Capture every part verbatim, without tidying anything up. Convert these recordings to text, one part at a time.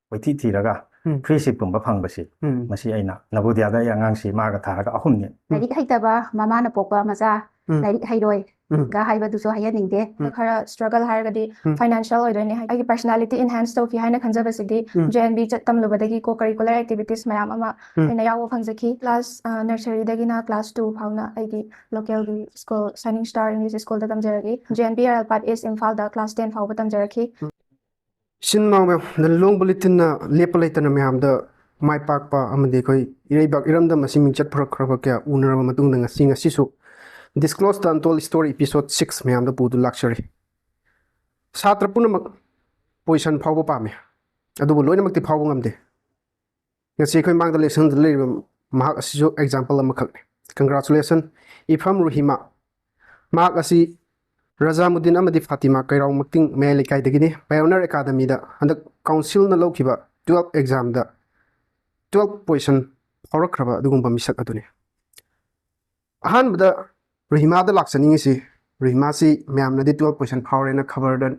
ꯀꯣꯏꯊꯤ ꯊꯤꯔꯒ ꯎꯝ. ꯐ꯭ꯔꯤ ꯁꯤꯞꯀꯨꯝꯕ ꯐꯪꯕꯁꯤ ꯎꯝ. ꯃꯁꯤ ꯑꯩꯅ ꯅꯕꯣꯗꯤꯌꯥꯗ ꯑꯩ ꯑꯉꯥꯡꯁꯤ ꯃꯥꯒ ꯊꯥꯔꯒ ꯑꯍꯨꯝꯅꯤ꯫ ꯂꯥꯏꯔꯤꯛ ꯍꯩꯇꯕ ꯃꯃꯥꯅ ꯄꯣꯛꯄ ꯃꯆꯥ ꯎꯝ. ꯂꯥꯏꯔꯤꯛ ꯍꯩꯔꯣꯏ ꯎꯝ. ꯒ ꯍꯥꯏꯕꯗꯨꯁꯨ ꯍꯥꯏꯍꯟꯅꯤꯡꯗꯦ꯫ ꯎꯝ. ꯈꯔ ꯁ꯭ꯇ꯭ꯔꯒꯜ ꯍꯥꯏꯔꯒꯗꯤ ꯎꯝ. ꯐꯥꯏꯅꯥꯟꯁꯤꯌꯦꯜ ꯑꯣꯏꯗꯣꯏꯅꯦ꯫ ꯑꯩꯒꯤ ꯄꯔꯁꯅꯥꯂꯤꯇꯤ ꯏꯟꯍꯥꯟꯁ ꯇꯧꯈꯤ ꯍꯥꯏꯅ ꯈꯟꯖꯕꯁꯤꯗꯤ ꯎꯝ. ꯖꯦ ꯑꯦꯟ ꯕꯤ ꯆꯠ ꯇꯝꯂꯨꯕꯗꯒꯤ ꯀꯣ ꯀꯔꯤꯀꯨꯂꯔ ꯑꯦꯛꯇꯤꯚꯤꯇꯤꯁ ꯃꯌꯥꯝ ꯑꯃ ꯎꯝ. ꯑꯩꯅ ꯌꯥꯎꯕ ꯐꯪꯖꯈꯤ꯫ ꯀ꯭ꯂꯥꯁ ꯅꯔꯁꯔꯤꯗꯒꯤꯅ ꯀ꯭ꯂꯥꯁ ꯇꯨ ꯐꯥꯎꯅ ꯑꯩꯒꯤ ꯂꯣꯀꯦꯜꯒꯤ ꯁ꯭ꯀꯨꯜ ꯁꯥꯏꯅꯤꯡ ꯁ꯭ꯇꯥꯔ ꯏꯪꯂꯤꯁ ꯁ꯭ꯀꯨꯜꯗ ꯇꯝꯖꯔꯛꯏ꯫ J and B R L ꯄꯥꯠ ꯏꯁ ꯏꯝꯐꯥꯜꯗ ꯀ꯭ꯂꯥꯁ ꯇꯦꯟ ꯐꯥꯎꯕ ꯇꯝꯖꯔꯛꯈꯤ꯫ ꯏꯆꯤꯟ ꯏꯅꯥꯎ ꯃꯌꯥꯝ, The Longbelitan ꯅ ꯂꯦꯞꯄ ꯂꯩꯇꯅ ꯃꯌꯥꯝꯗ ꯃꯥꯏ ꯄꯥꯛꯄ ꯑꯃꯗꯤ ꯑꯩꯈꯣꯏ ꯏꯔꯩꯕꯥꯛ ꯏꯔꯝꯗꯝ ꯑꯁꯤ ꯃꯤꯡꯆꯠ ꯄꯨꯔꯛꯈ꯭ꯔꯕ ꯀꯌꯥ ꯎꯅꯔꯕ ꯃꯇꯨꯡꯗ ꯉꯁꯤ, ꯉꯁꯤꯁꯨ Disclose the Untold Story episode six ꯃꯌꯥꯝꯗ ꯄꯨꯗꯨꯅ ꯂꯥꯛꯆꯔꯤ꯫ ꯁꯥꯇ꯭ꯔ ꯄꯨꯝꯅꯃꯛ ꯄꯣꯖꯤꯁꯟ ꯐꯥꯎꯕ ꯄꯥꯝꯃꯤ, ꯑꯗꯨꯕꯨ ꯂꯣꯏꯅꯃꯛꯇꯤ ꯐꯥꯎꯕ ꯉꯝꯗꯦ꯫ ꯉꯁꯤ ꯑꯩꯈꯣꯏ ꯃꯥꯡꯗ ꯂꯦꯁꯟꯗ ꯂꯩꯔꯤꯕ ꯃꯍꯥꯛ ꯑꯁꯤꯁꯨ ꯑꯦꯛꯖꯥꯝꯄꯜ ꯑꯃꯈꯛꯅꯤ꯫ Congratulation, ꯏꯐꯝ ꯔꯨꯍꯤꯃꯥ꯫ ꯃꯍꯥꯛ ꯑꯁꯤ ꯔꯖꯥꯃꯨꯗꯤꯟ ꯑꯃꯗꯤ ꯐꯥꯇꯤꯃꯥ ꯀꯩꯔꯥꯎ ꯃꯛꯇꯤꯡ ꯃꯌꯥꯏ ꯂꯩꯀꯥꯏꯗꯒꯤꯅꯤ꯫ Pioneer Academy ꯗ ꯍꯟꯗꯛ ꯀꯥꯎꯟꯁꯤꯜꯅ ꯂꯧꯈꯤꯕ ꯇꯨꯋꯦꯜꯐ ꯑꯦꯛꯖꯥꯝꯗ ꯇꯨꯋꯦꯜꯐ ꯄꯣꯖꯤꯁꯟ ꯐꯥꯎꯔꯛꯈ꯭ꯔꯕ ꯑꯗꯨꯒꯨꯝꯕ ꯃꯤꯁꯛ ꯑꯗꯨꯅꯤ꯫ ꯑꯍꯥꯟꯕꯗ ꯔꯨꯍꯤꯃꯥꯗ ꯂꯥꯛꯆꯅꯤꯡꯉꯤꯁꯤ, ꯔꯨꯍꯤꯃꯥꯁꯤ ꯃꯌꯥꯝꯅꯗꯤ ꯇꯨꯋꯦꯜꯐ ꯄꯣꯖꯤꯁꯟ ꯐꯥꯎꯔꯦꯅ ꯈꯕꯔꯗ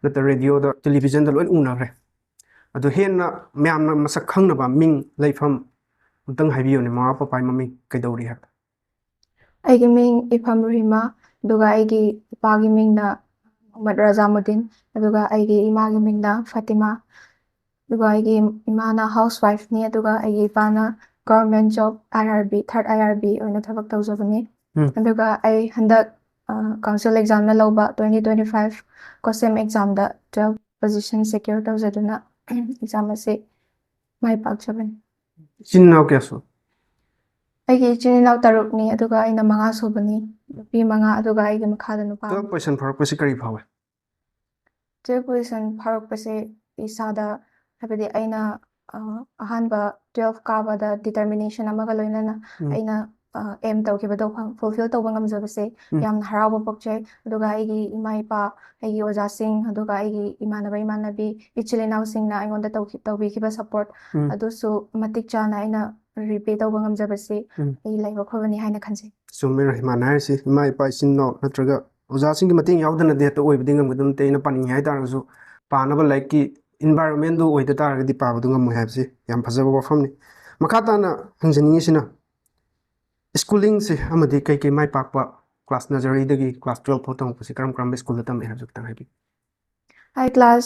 ꯅꯠꯇ꯭ꯔ ꯔꯦꯗꯤꯑꯣꯗ, ꯇꯦꯂꯤꯚꯤꯖꯟꯗ ꯂꯣꯏ ꯎꯅꯈ꯭ꯔꯦ꯫ ꯑꯗꯨ ꯍꯦꯟꯅ ꯃꯌꯥꯝꯅ ꯃꯁꯛ ꯈꯪꯅꯕ ꯃꯤꯡ, ꯂꯩꯐꯝ ꯑꯝꯇꯪ ꯍꯥꯏꯕꯤꯌꯨꯅꯦ, ꯃꯃꯥ ꯄꯄꯥꯒꯤ ꯃꯃꯤꯡ ꯀꯩꯗꯧꯔꯤ ꯍꯥꯏꯕꯗꯣ꯫ ꯑꯩꯒꯤ ꯃꯤꯡ ꯏꯐꯝ ꯔꯨꯍꯤꯃꯥ, ꯑꯗꯨꯒ ꯑꯩꯒꯤ ꯏꯄꯥꯒꯤ ꯃꯤꯡꯅ ꯃꯨꯍꯝꯃꯗ ꯔꯖꯥꯃꯨꯗꯤꯟ, ꯑꯗꯨꯒ ꯑꯩꯒꯤ ꯏꯃꯥꯒꯤ ꯃꯤꯡꯅ ꯐꯥꯇꯤꯃꯥ, ꯑꯗꯨꯒ ꯑꯩꯒꯤ ꯏꯃꯥꯅ ꯍꯥꯎꯁ ꯋꯥꯏꯐꯅꯤ, ꯑꯗꯨꯒ ꯑꯩꯒꯤ ꯏꯄꯥꯅ ꯒꯚꯔꯟꯃꯦꯟꯠ ꯖꯣꯕ, ꯑꯥꯏ ꯑꯥꯔ ꯕꯤ, ꯊꯥꯔꯠ ꯑꯥꯏ ꯑꯥꯔ ꯕꯤ ꯑꯣꯏꯅ ꯊꯕꯛ ꯇꯧꯖꯕꯅꯤ꯫ ꯎꯝ. ꯑꯗꯨꯒ ꯑꯩ ꯍꯟꯗꯛ ꯀꯥꯎꯟꯁꯤꯜ ꯑꯦꯛꯖꯥꯝꯅ ꯂꯧꯕ ꯇ꯭ꯋꯦꯟꯇꯤ ꯇ꯭ꯋꯦꯟꯇꯤ ꯐꯥꯏꯚ ꯀꯣꯁꯦꯝ ꯑꯦꯛꯖꯥꯝꯗ ꯇꯨꯋꯦꯜꯐ ꯄꯣꯖꯤꯁꯟ ꯁꯦꯀ꯭ꯌꯨꯔ ꯇꯧꯖꯗꯨꯅ ꯑꯦꯛꯖꯥꯝ ꯑꯁꯤ ꯃꯥꯏ ꯄꯥꯛꯆꯕꯅꯤ꯫ ꯏꯆꯤꯟ ꯏꯅꯥꯎ ꯀꯌꯥ ꯁꯨ? ꯑꯩꯒꯤ ꯏꯆꯤꯟ ꯏꯅꯥꯎ ꯇꯔꯨꯛꯅꯤ, ꯑꯗꯨꯒ ꯑꯩꯅ ꯃꯉꯥ ꯁꯨꯕꯅꯤ, ꯅꯨꯄꯤ ꯃꯉꯥ, ꯑꯗꯨꯒ ꯑꯩꯒꯤ ꯃꯈꯥꯗ ꯅꯨꯄꯥ ꯑꯃ꯫ ꯇꯨꯋꯦꯜꯐ ꯄꯣꯖꯤꯁꯟ ꯐꯥꯎꯔꯛꯄꯁꯤ ꯀꯔꯤ ꯐꯥꯎꯏ? ꯇꯨꯋꯦꯜꯐ ꯄꯣꯖꯤꯁꯟ ꯐꯥꯎꯔꯛꯄꯁꯦ ꯏꯁꯥꯗ, ꯍꯥꯏꯕꯗꯤ ꯑꯩꯅ, ꯑ, ꯑꯍꯥꯟꯕ ꯇꯨꯋꯦꯜꯐ ꯀꯥꯕꯗ ꯗꯤꯇꯔꯃꯤꯅꯦꯁꯟ ꯑꯃꯒ ꯂꯣꯏꯅꯅ ꯎꯝ. ꯑꯩꯅ, ꯑ, ꯑꯦꯝ ꯇꯧꯈꯤꯕꯗꯣ ꯐꯪ-, ꯐꯨꯜꯐꯤꯜ ꯇꯧꯕ ꯉꯝꯖꯕꯁꯦ ꯎꯝ. ꯌꯥꯝꯅ ꯍꯔꯥꯎꯕ ꯄꯣꯛꯆꯩ꯫ ꯑꯗꯨꯒ ꯑꯩꯒꯤ ꯏꯃꯥ ꯏꯄꯥ, ꯑꯩꯒꯤ ꯑꯣꯖꯥꯁꯤꯡ, ꯑꯗꯨꯒ ꯑꯩꯒꯤ ꯏꯃꯥꯟꯅꯕ ꯏꯃꯥꯟꯅꯕꯤ, ꯏꯆꯤꯜ ꯏꯅꯥꯎꯁꯤꯡꯅ ꯑꯩꯉꯣꯟꯗ ꯇꯧꯈꯤ-, ꯇꯧꯕꯤꯈꯤꯕ ꯁꯄꯣꯔꯠ ꯎꯝ. ꯑꯗꯨꯁꯨ ꯃꯇꯤꯛ ꯆꯥꯅ ꯑꯩꯅ ꯔꯤꯄꯦ ꯇꯧꯕ ꯉꯝꯖꯕꯁꯤ ꯎꯝ. ꯑꯩ ꯂꯥꯏꯕꯛ ꯐꯕꯅꯤ ꯍꯥꯏꯅ ꯈꯟꯖꯩ꯫ ꯆꯨꯝꯃꯦ ꯔꯍꯤꯃꯥꯅ ꯍꯥꯏꯔꯤꯁꯤ, ꯏꯃꯥ ꯏꯄꯥ ꯏꯆꯤꯟ ꯏꯅꯥꯎ ꯅꯠꯇ꯭ꯔꯒ ꯑꯣꯖꯥꯁꯤꯡꯒꯤ ꯃꯇꯦꯡ ꯌꯥꯎꯗꯅꯗꯤ ꯍꯦꯛꯇ ꯑꯣꯏꯕꯗꯤ ꯉꯝꯒꯗꯕ ꯅꯠꯇꯦ꯫ ꯑꯩꯅ ꯄꯥꯅꯤꯡꯉꯤ ꯍꯥꯏ ꯇꯥꯔꯒꯁꯨ ꯄꯥꯅꯕ ꯂꯥꯏꯔꯤꯛꯀꯤ environment ꯗꯨ ꯑꯣꯏꯗ ꯇꯥꯔꯒꯗꯤ ꯄꯥꯕꯗꯨ ꯉꯝꯃꯣꯏ ꯍꯥꯏꯕꯁꯤ ꯌꯥꯝ ꯐꯖꯕ ꯋꯥꯐꯝꯅꯤ꯫ ꯃꯈꯥ ꯇꯥꯅ ꯍꯪꯖꯅꯤꯡꯉꯤꯁꯤꯅ, schooling ꯁꯦ ꯑꯃꯗꯤ ꯀꯩ ꯀꯩ ꯃꯥꯏ ꯄꯥꯛꯄ class nursery ꯗꯒꯤ class twelve ꯐꯥꯎ ꯇꯝꯃꯛꯄꯁꯤ ꯀꯔꯝ ꯀꯔꯝꯕ school ꯗ ꯇꯝꯃꯛꯑꯦ ꯍꯥꯏꯕꯁꯨ ꯈꯤꯇꯪ ꯍꯥꯏꯕꯤꯌꯨ꯫ ꯑꯩ class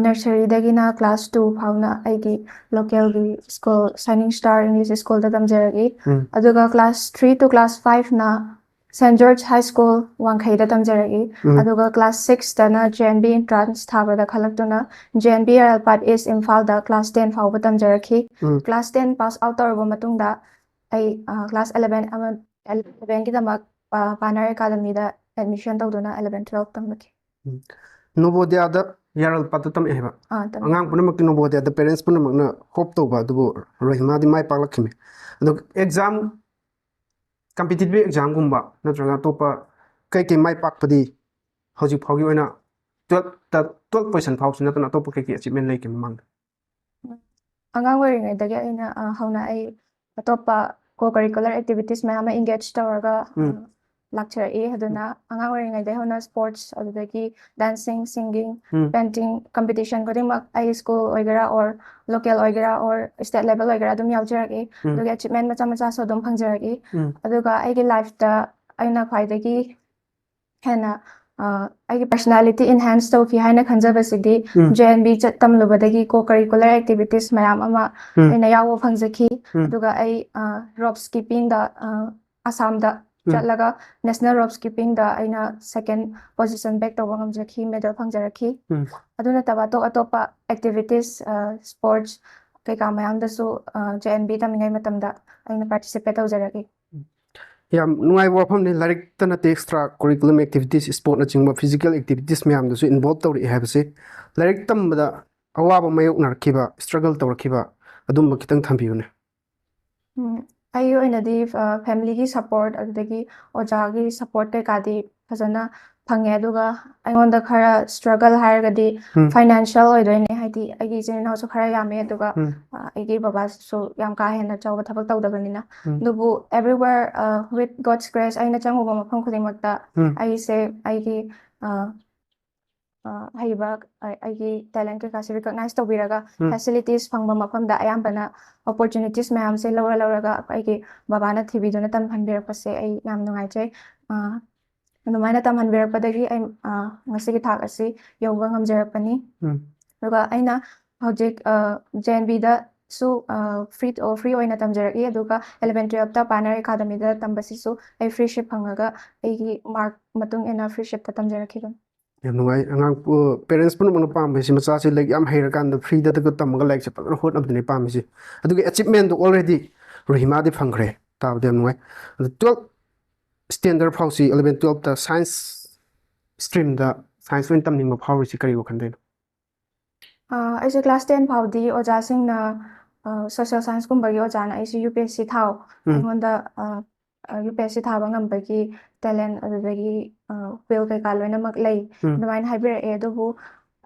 nursery ꯗꯒꯤꯅ class two ꯐꯥꯎꯅ ꯑꯩꯒꯤ local ꯒꯤ school Shining Star English School ꯗ ꯇꯝꯖꯔꯛꯏ꯫ ꯎꯝ꯫ ꯑꯗꯨꯒ class three to class five ꯅ Saint George High School ꯋꯥꯡꯈꯩꯗ ꯇꯝꯖꯔꯛꯏ꯫ ꯎꯝ꯫ ꯑꯗꯨꯒ class six ꯇꯅ J N V entrance ꯊꯥꯕꯗ ꯈꯜꯂꯛꯇꯨꯅ J N V ꯌꯥꯏꯔꯜꯄꯥꯠ East ꯏꯝꯐꯥꯜꯗ class ten ꯐꯥꯎꯕ ꯇꯝꯖꯔꯛꯈꯤ꯫ ꯎꯝ꯫ Class ten pass out ꯇꯧꯔꯕ ꯃꯇꯨꯡꯗ ꯑꯩ, ꯑ, class eleven ꯑꯃ, eleven ꯒꯤꯗꯃꯛ, ꯑ, Pioneer Academy ꯗ admission ꯇꯧꯗꯨꯅ eleven twelve ꯇꯝꯂꯛꯈꯤ꯫ ꯎꯝ꯫ ꯅꯣꯕꯣꯗꯤꯌꯥꯗ ꯌꯥꯔꯜꯄꯥꯠꯇ ꯇꯝꯃꯛꯑꯦ ꯍꯥꯏꯕ꯫ ꯑꯥ, ꯇꯝꯃꯛꯑꯦ꯫ ꯑꯉꯥꯡ ꯄꯨꯝꯅꯃꯛꯇꯤ ꯅꯣꯕꯣꯗꯤꯌꯥꯗ parents ꯄꯨꯝꯅꯃꯛꯅ hope ꯇꯧꯕ, ꯑꯗꯨꯕꯨ ꯔꯣꯍꯤꯃꯥꯗꯤ ꯃꯥꯏ ꯄꯥꯛꯂꯛꯈꯤꯃꯤ꯫ ꯑꯗꯣ exam, competitive exam ꯒꯨꯝꯕ ꯅꯠꯇ꯭ꯔꯒ ꯑꯇꯣꯞꯄ ꯀꯩ ꯀꯩ ꯃꯥꯏ ꯄꯥꯛꯄꯗꯤ ꯍꯧꯖꯤꯛ ꯐꯥꯎꯒꯤ ꯑꯣꯏꯅ twelve ꯇ, twelve position ꯐꯥꯎꯁꯨ ꯅꯠꯇꯅ ꯑꯇꯣꯞꯄ ꯀꯩ ꯀꯩ achievement ꯂꯩꯒꯦ ꯃꯃꯥꯡꯗ? ꯑꯉꯥꯡ ꯑꯣꯏꯔꯤꯉꯩꯗꯒꯤ ꯑꯩꯅ, ꯑ, ꯍꯧꯅ ꯑꯩ ꯑꯇꯣꯞꯄ co-curricular activities ꯃꯌꯥꯝ ꯑꯃ engage ꯇꯧꯔꯒ, ꯑ, ꯎꯝ꯫ ꯂꯥꯛꯆꯔꯛꯏ꯫ ꯑꯗꯨꯅ ꯑꯉꯥꯡ ꯑꯣꯏꯔꯤꯉꯩꯗꯒꯤ ꯍꯧꯅ sports, ꯑꯗꯨꯗꯒꯤ dancing, singing, ꯎꯝ꯫ painting competition ꯈꯨꯗꯤꯡꯃꯛ ꯑꯩ school ꯑꯣꯏꯒꯦꯔꯥ or local ꯑꯣꯏꯒꯦꯔꯥ or state level ꯑꯣꯏꯒꯦꯔꯥ ꯑꯗꯨꯝ ꯌꯥꯎꯖꯔꯛꯏ꯫ ꯎꯝ꯫ ꯑꯗꯨꯒꯤ achievement ꯃꯆꯥ ꯃꯆꯥꯁꯨ ꯑꯗꯨꯝ ꯐꯪꯖꯔꯛꯏ꯫ ꯎꯝ꯫ ꯑꯗꯨꯒ ꯑꯩꯒꯤ life ꯇ ꯑꯩꯅ ꯈ꯭ꯋꯥꯏꯗꯒꯤ ꯍꯦꯟꯅ, ꯑ, ꯑꯩꯒꯤ personality enhance ꯇꯧꯈꯤ ꯍꯥꯏꯅ ꯈꯟꯖꯕꯁꯤꯗꯤ ꯎꯝ꯫ J N V ꯆꯠ-, ꯇꯝꯂꯨꯕꯗꯒꯤ co-curricular activities ꯃꯌꯥꯝ ꯑꯃ ꯎꯝ꯫ ꯑꯩꯅ ꯌꯥꯎꯕ ꯐꯪꯖꯈꯤ꯫ ꯎꯝ꯫ ꯑꯗꯨꯒ ꯑꯩ, ꯑ, rope skipping ꯗ, ꯑ, ꯑꯁꯥꯝꯗ ꯎꯝ꯫ ꯆꯠꯂꯒ national rope skipping ꯗ ꯑꯩꯅ second position bag ꯇꯧꯕ ꯉꯝꯖꯈꯤ, medal ꯐꯪꯖꯔꯛꯈꯤ꯫ ꯎꯝ꯫ ꯑꯗꯨ ꯅꯠꯇꯕ ꯑꯇꯣꯞ ꯑꯇꯣꯞꯄ activities, ꯑ, sports ꯀꯩꯀꯥ ꯃꯌꯥꯝꯗꯁꯨ, ꯑ, J N V ꯇꯝꯃꯤꯉꯩ ꯃꯇꯝꯗ ꯑꯩꯅ participate ꯇꯧꯖꯔꯛꯏ꯫ ꯌꯥꯝ ꯅꯨꯡꯉꯥꯏꯕ ꯋꯥꯐꯝꯅꯤ꯫ ꯂꯥꯏꯔꯤꯛꯇ ꯅꯠꯇꯦ, extra curriculum activities, sportꯅꯆꯤꯡꯕ physical activities ꯃꯌꯥꯝꯗꯁꯨ involve ꯇꯧꯔꯛꯑꯦ ꯍꯥꯏꯕꯁꯦ꯫ ꯂꯥꯏꯔꯤꯛ ꯇꯝꯕꯗ ꯑꯋꯥꯕ ꯃꯥꯌꯣꯛꯅꯔꯛꯈꯤꯕ, struggle ꯇꯧꯔꯛꯈꯤꯕ ꯑꯗꯨꯝꯕ ꯈꯤꯇꯪ ꯊꯝꯕꯤꯌꯨꯅꯦ꯫ ꯎꯝ, ꯑꯩꯒꯤ ꯑꯣꯏꯅꯗꯤ, ꯑ, family ꯒꯤ support ꯑꯗꯨꯗꯒꯤ ꯑꯣꯖꯥꯒꯤ support ꯀꯩꯀꯥꯗꯤ ꯐꯖꯅ ꯐꯪꯉꯦ꯫ ꯑꯗꯨꯒ ꯑꯩꯉꯣꯟꯗ ꯈꯔ struggle ꯍꯥꯏꯔꯒꯗꯤ ꯎꯝ꯫ financial ꯑꯣꯏꯗꯣꯏꯅꯦ꯫ ꯍꯥꯏꯗꯤ ꯑꯩꯒꯤ ꯏꯆꯤꯟ ꯏꯅꯥꯎꯁꯨ ꯈꯔ ꯌꯥꯝꯃꯦ꯫ ꯑꯗꯨꯒ, ꯎꯝ꯫ ꯑ, ꯑꯩꯒꯤ ꯕꯕꯥꯁꯨ ꯌꯥꯝ ꯀꯥ ꯍꯦꯟꯅ ꯆꯥꯎꯕ ꯊꯕꯛ ꯇꯧꯗꯕꯅꯤꯅ꯫ ꯎꯝ꯫ ꯑꯗꯨꯕꯨ everywhere, ꯑ, with God's grace ꯑꯩꯅ ꯆꯪꯉꯨꯕ ꯃꯐꯝ ꯈꯨꯗꯤꯡꯃꯛꯇ ꯎꯝ꯫ ꯑꯩꯁꯦ ꯑꯩꯒꯤ, ꯑ, ꯑ, ꯍꯩꯕ, ꯑ, ꯑꯩꯒꯤ talent ꯀꯩꯀꯥꯁꯦ recognize ꯇꯧꯕꯤꯔꯒ ꯎꯝ꯫ facilities ꯐꯪꯕ ꯃꯐꯝꯗ ꯑꯌꯥꯝꯕꯅ opportunities ꯃꯌꯥꯝꯁꯦ ꯂꯧꯔ ꯂꯧꯔꯒ ꯑꯩꯒꯤ ꯕꯕꯥꯅ ꯊꯤꯕꯤꯗꯨꯅ ꯇꯝꯍꯟꯕꯤꯔꯛꯄꯁꯦ ꯑꯩ ꯌꯥꯝ ꯅꯨꯡꯉꯥꯏꯖꯩ꯫ ꯑ, ꯑꯗꯨꯃꯥꯏꯅ ꯇꯝꯍꯟꯕꯤꯔꯛꯄꯗꯒꯤ ꯑꯩ, ꯑ, ꯉꯁꯤꯒꯤ ꯊꯥꯛ ꯑꯁꯤ ꯌꯧꯕ ꯉꯝꯖꯔꯛꯄꯅꯤ꯫ ꯎꯝ꯫ ꯑꯗꯨꯒ ꯑꯩꯅ ꯍꯧꯖꯤꯛ, ꯑ, J N Bꯗꯁꯨ, ꯑ, free, ꯑ, free ꯑꯣꯏꯅ ꯇꯝꯖꯔꯛꯏ꯫ ꯑꯗꯨꯒ eleven twelveꯇ Pioneer Academyꯗ ꯇꯝꯕꯁꯤꯁꯨ ꯑꯩ free seat ꯐꯪꯉꯒ ꯑꯩꯒꯤ mark ꯃꯇꯨꯡ ꯏꯟꯅ free seatꯇ ꯇꯝꯖꯔꯛꯈꯤꯕꯅꯤ꯫ ꯌꯥꯝ ꯅꯨꯡꯉꯥꯏ꯫ ꯑꯉꯥꯡ, ꯑ, parents ꯄꯨꯝꯅꯃꯛꯅ ꯄꯥꯝꯕꯁꯤ ꯃꯆꯥꯁꯤ ꯂꯥꯏꯔꯤꯛ ꯌꯥꯝ ꯍꯩꯔꯀꯥꯟꯗ freeꯗ ꯇꯝꯃꯒ ꯂꯥꯏꯔꯤꯛꯁꯦ ꯐꯖꯅ ꯍꯣꯠꯅꯕꯗꯨꯅꯦ ꯄꯥꯝꯃꯤꯁꯦ꯫ ꯑꯗꯨꯒꯤ achievementꯗꯣ already ꯔꯣꯍꯤꯃꯥꯗꯤ ꯐꯪꯈ꯭ꯔꯦ꯫ ꯇꯥꯕꯗ ꯌꯥꯝ ꯅꯨꯡꯉꯥꯏ꯫ ꯑꯗꯣ twelve standard ꯐꯥꯎꯁꯤ, eleven twelveꯇ science streamꯗ science ꯑꯣꯏꯅ ꯇꯝꯅꯤꯡꯕ ꯐꯥꯎꯔꯤꯁꯤ ꯀꯔꯤ ꯋꯥꯈꯜꯗꯩꯅꯣ? ꯑ, ꯑꯩꯁꯦ class ten ꯐꯥꯎꯗꯤ ꯑꯣꯖꯥꯁꯤꯡꯅ, ꯑ, social scienceꯀꯨꯝꯕꯒꯤ ꯑꯣꯖꯥꯅ ꯑꯩꯁꯦ U P S C ꯊꯥꯎ, ꯎꯝ꯫ ꯑꯩꯉꯣꯟꯗ, ꯑ, ꯑ, U P S C ꯊꯥꯕ ꯉꯝꯕꯒꯤ talent ꯑꯗꯨꯗꯒꯤ, ꯑ, will ꯀꯩꯀꯥ ꯂꯣꯏꯅꯃꯛ ꯂꯩ, ꯎꯝ꯫ ꯑꯗꯨꯃꯥꯏꯅ ꯍꯥꯏꯕꯤꯔꯛꯑꯦ꯫ ꯑꯗꯨꯕꯨ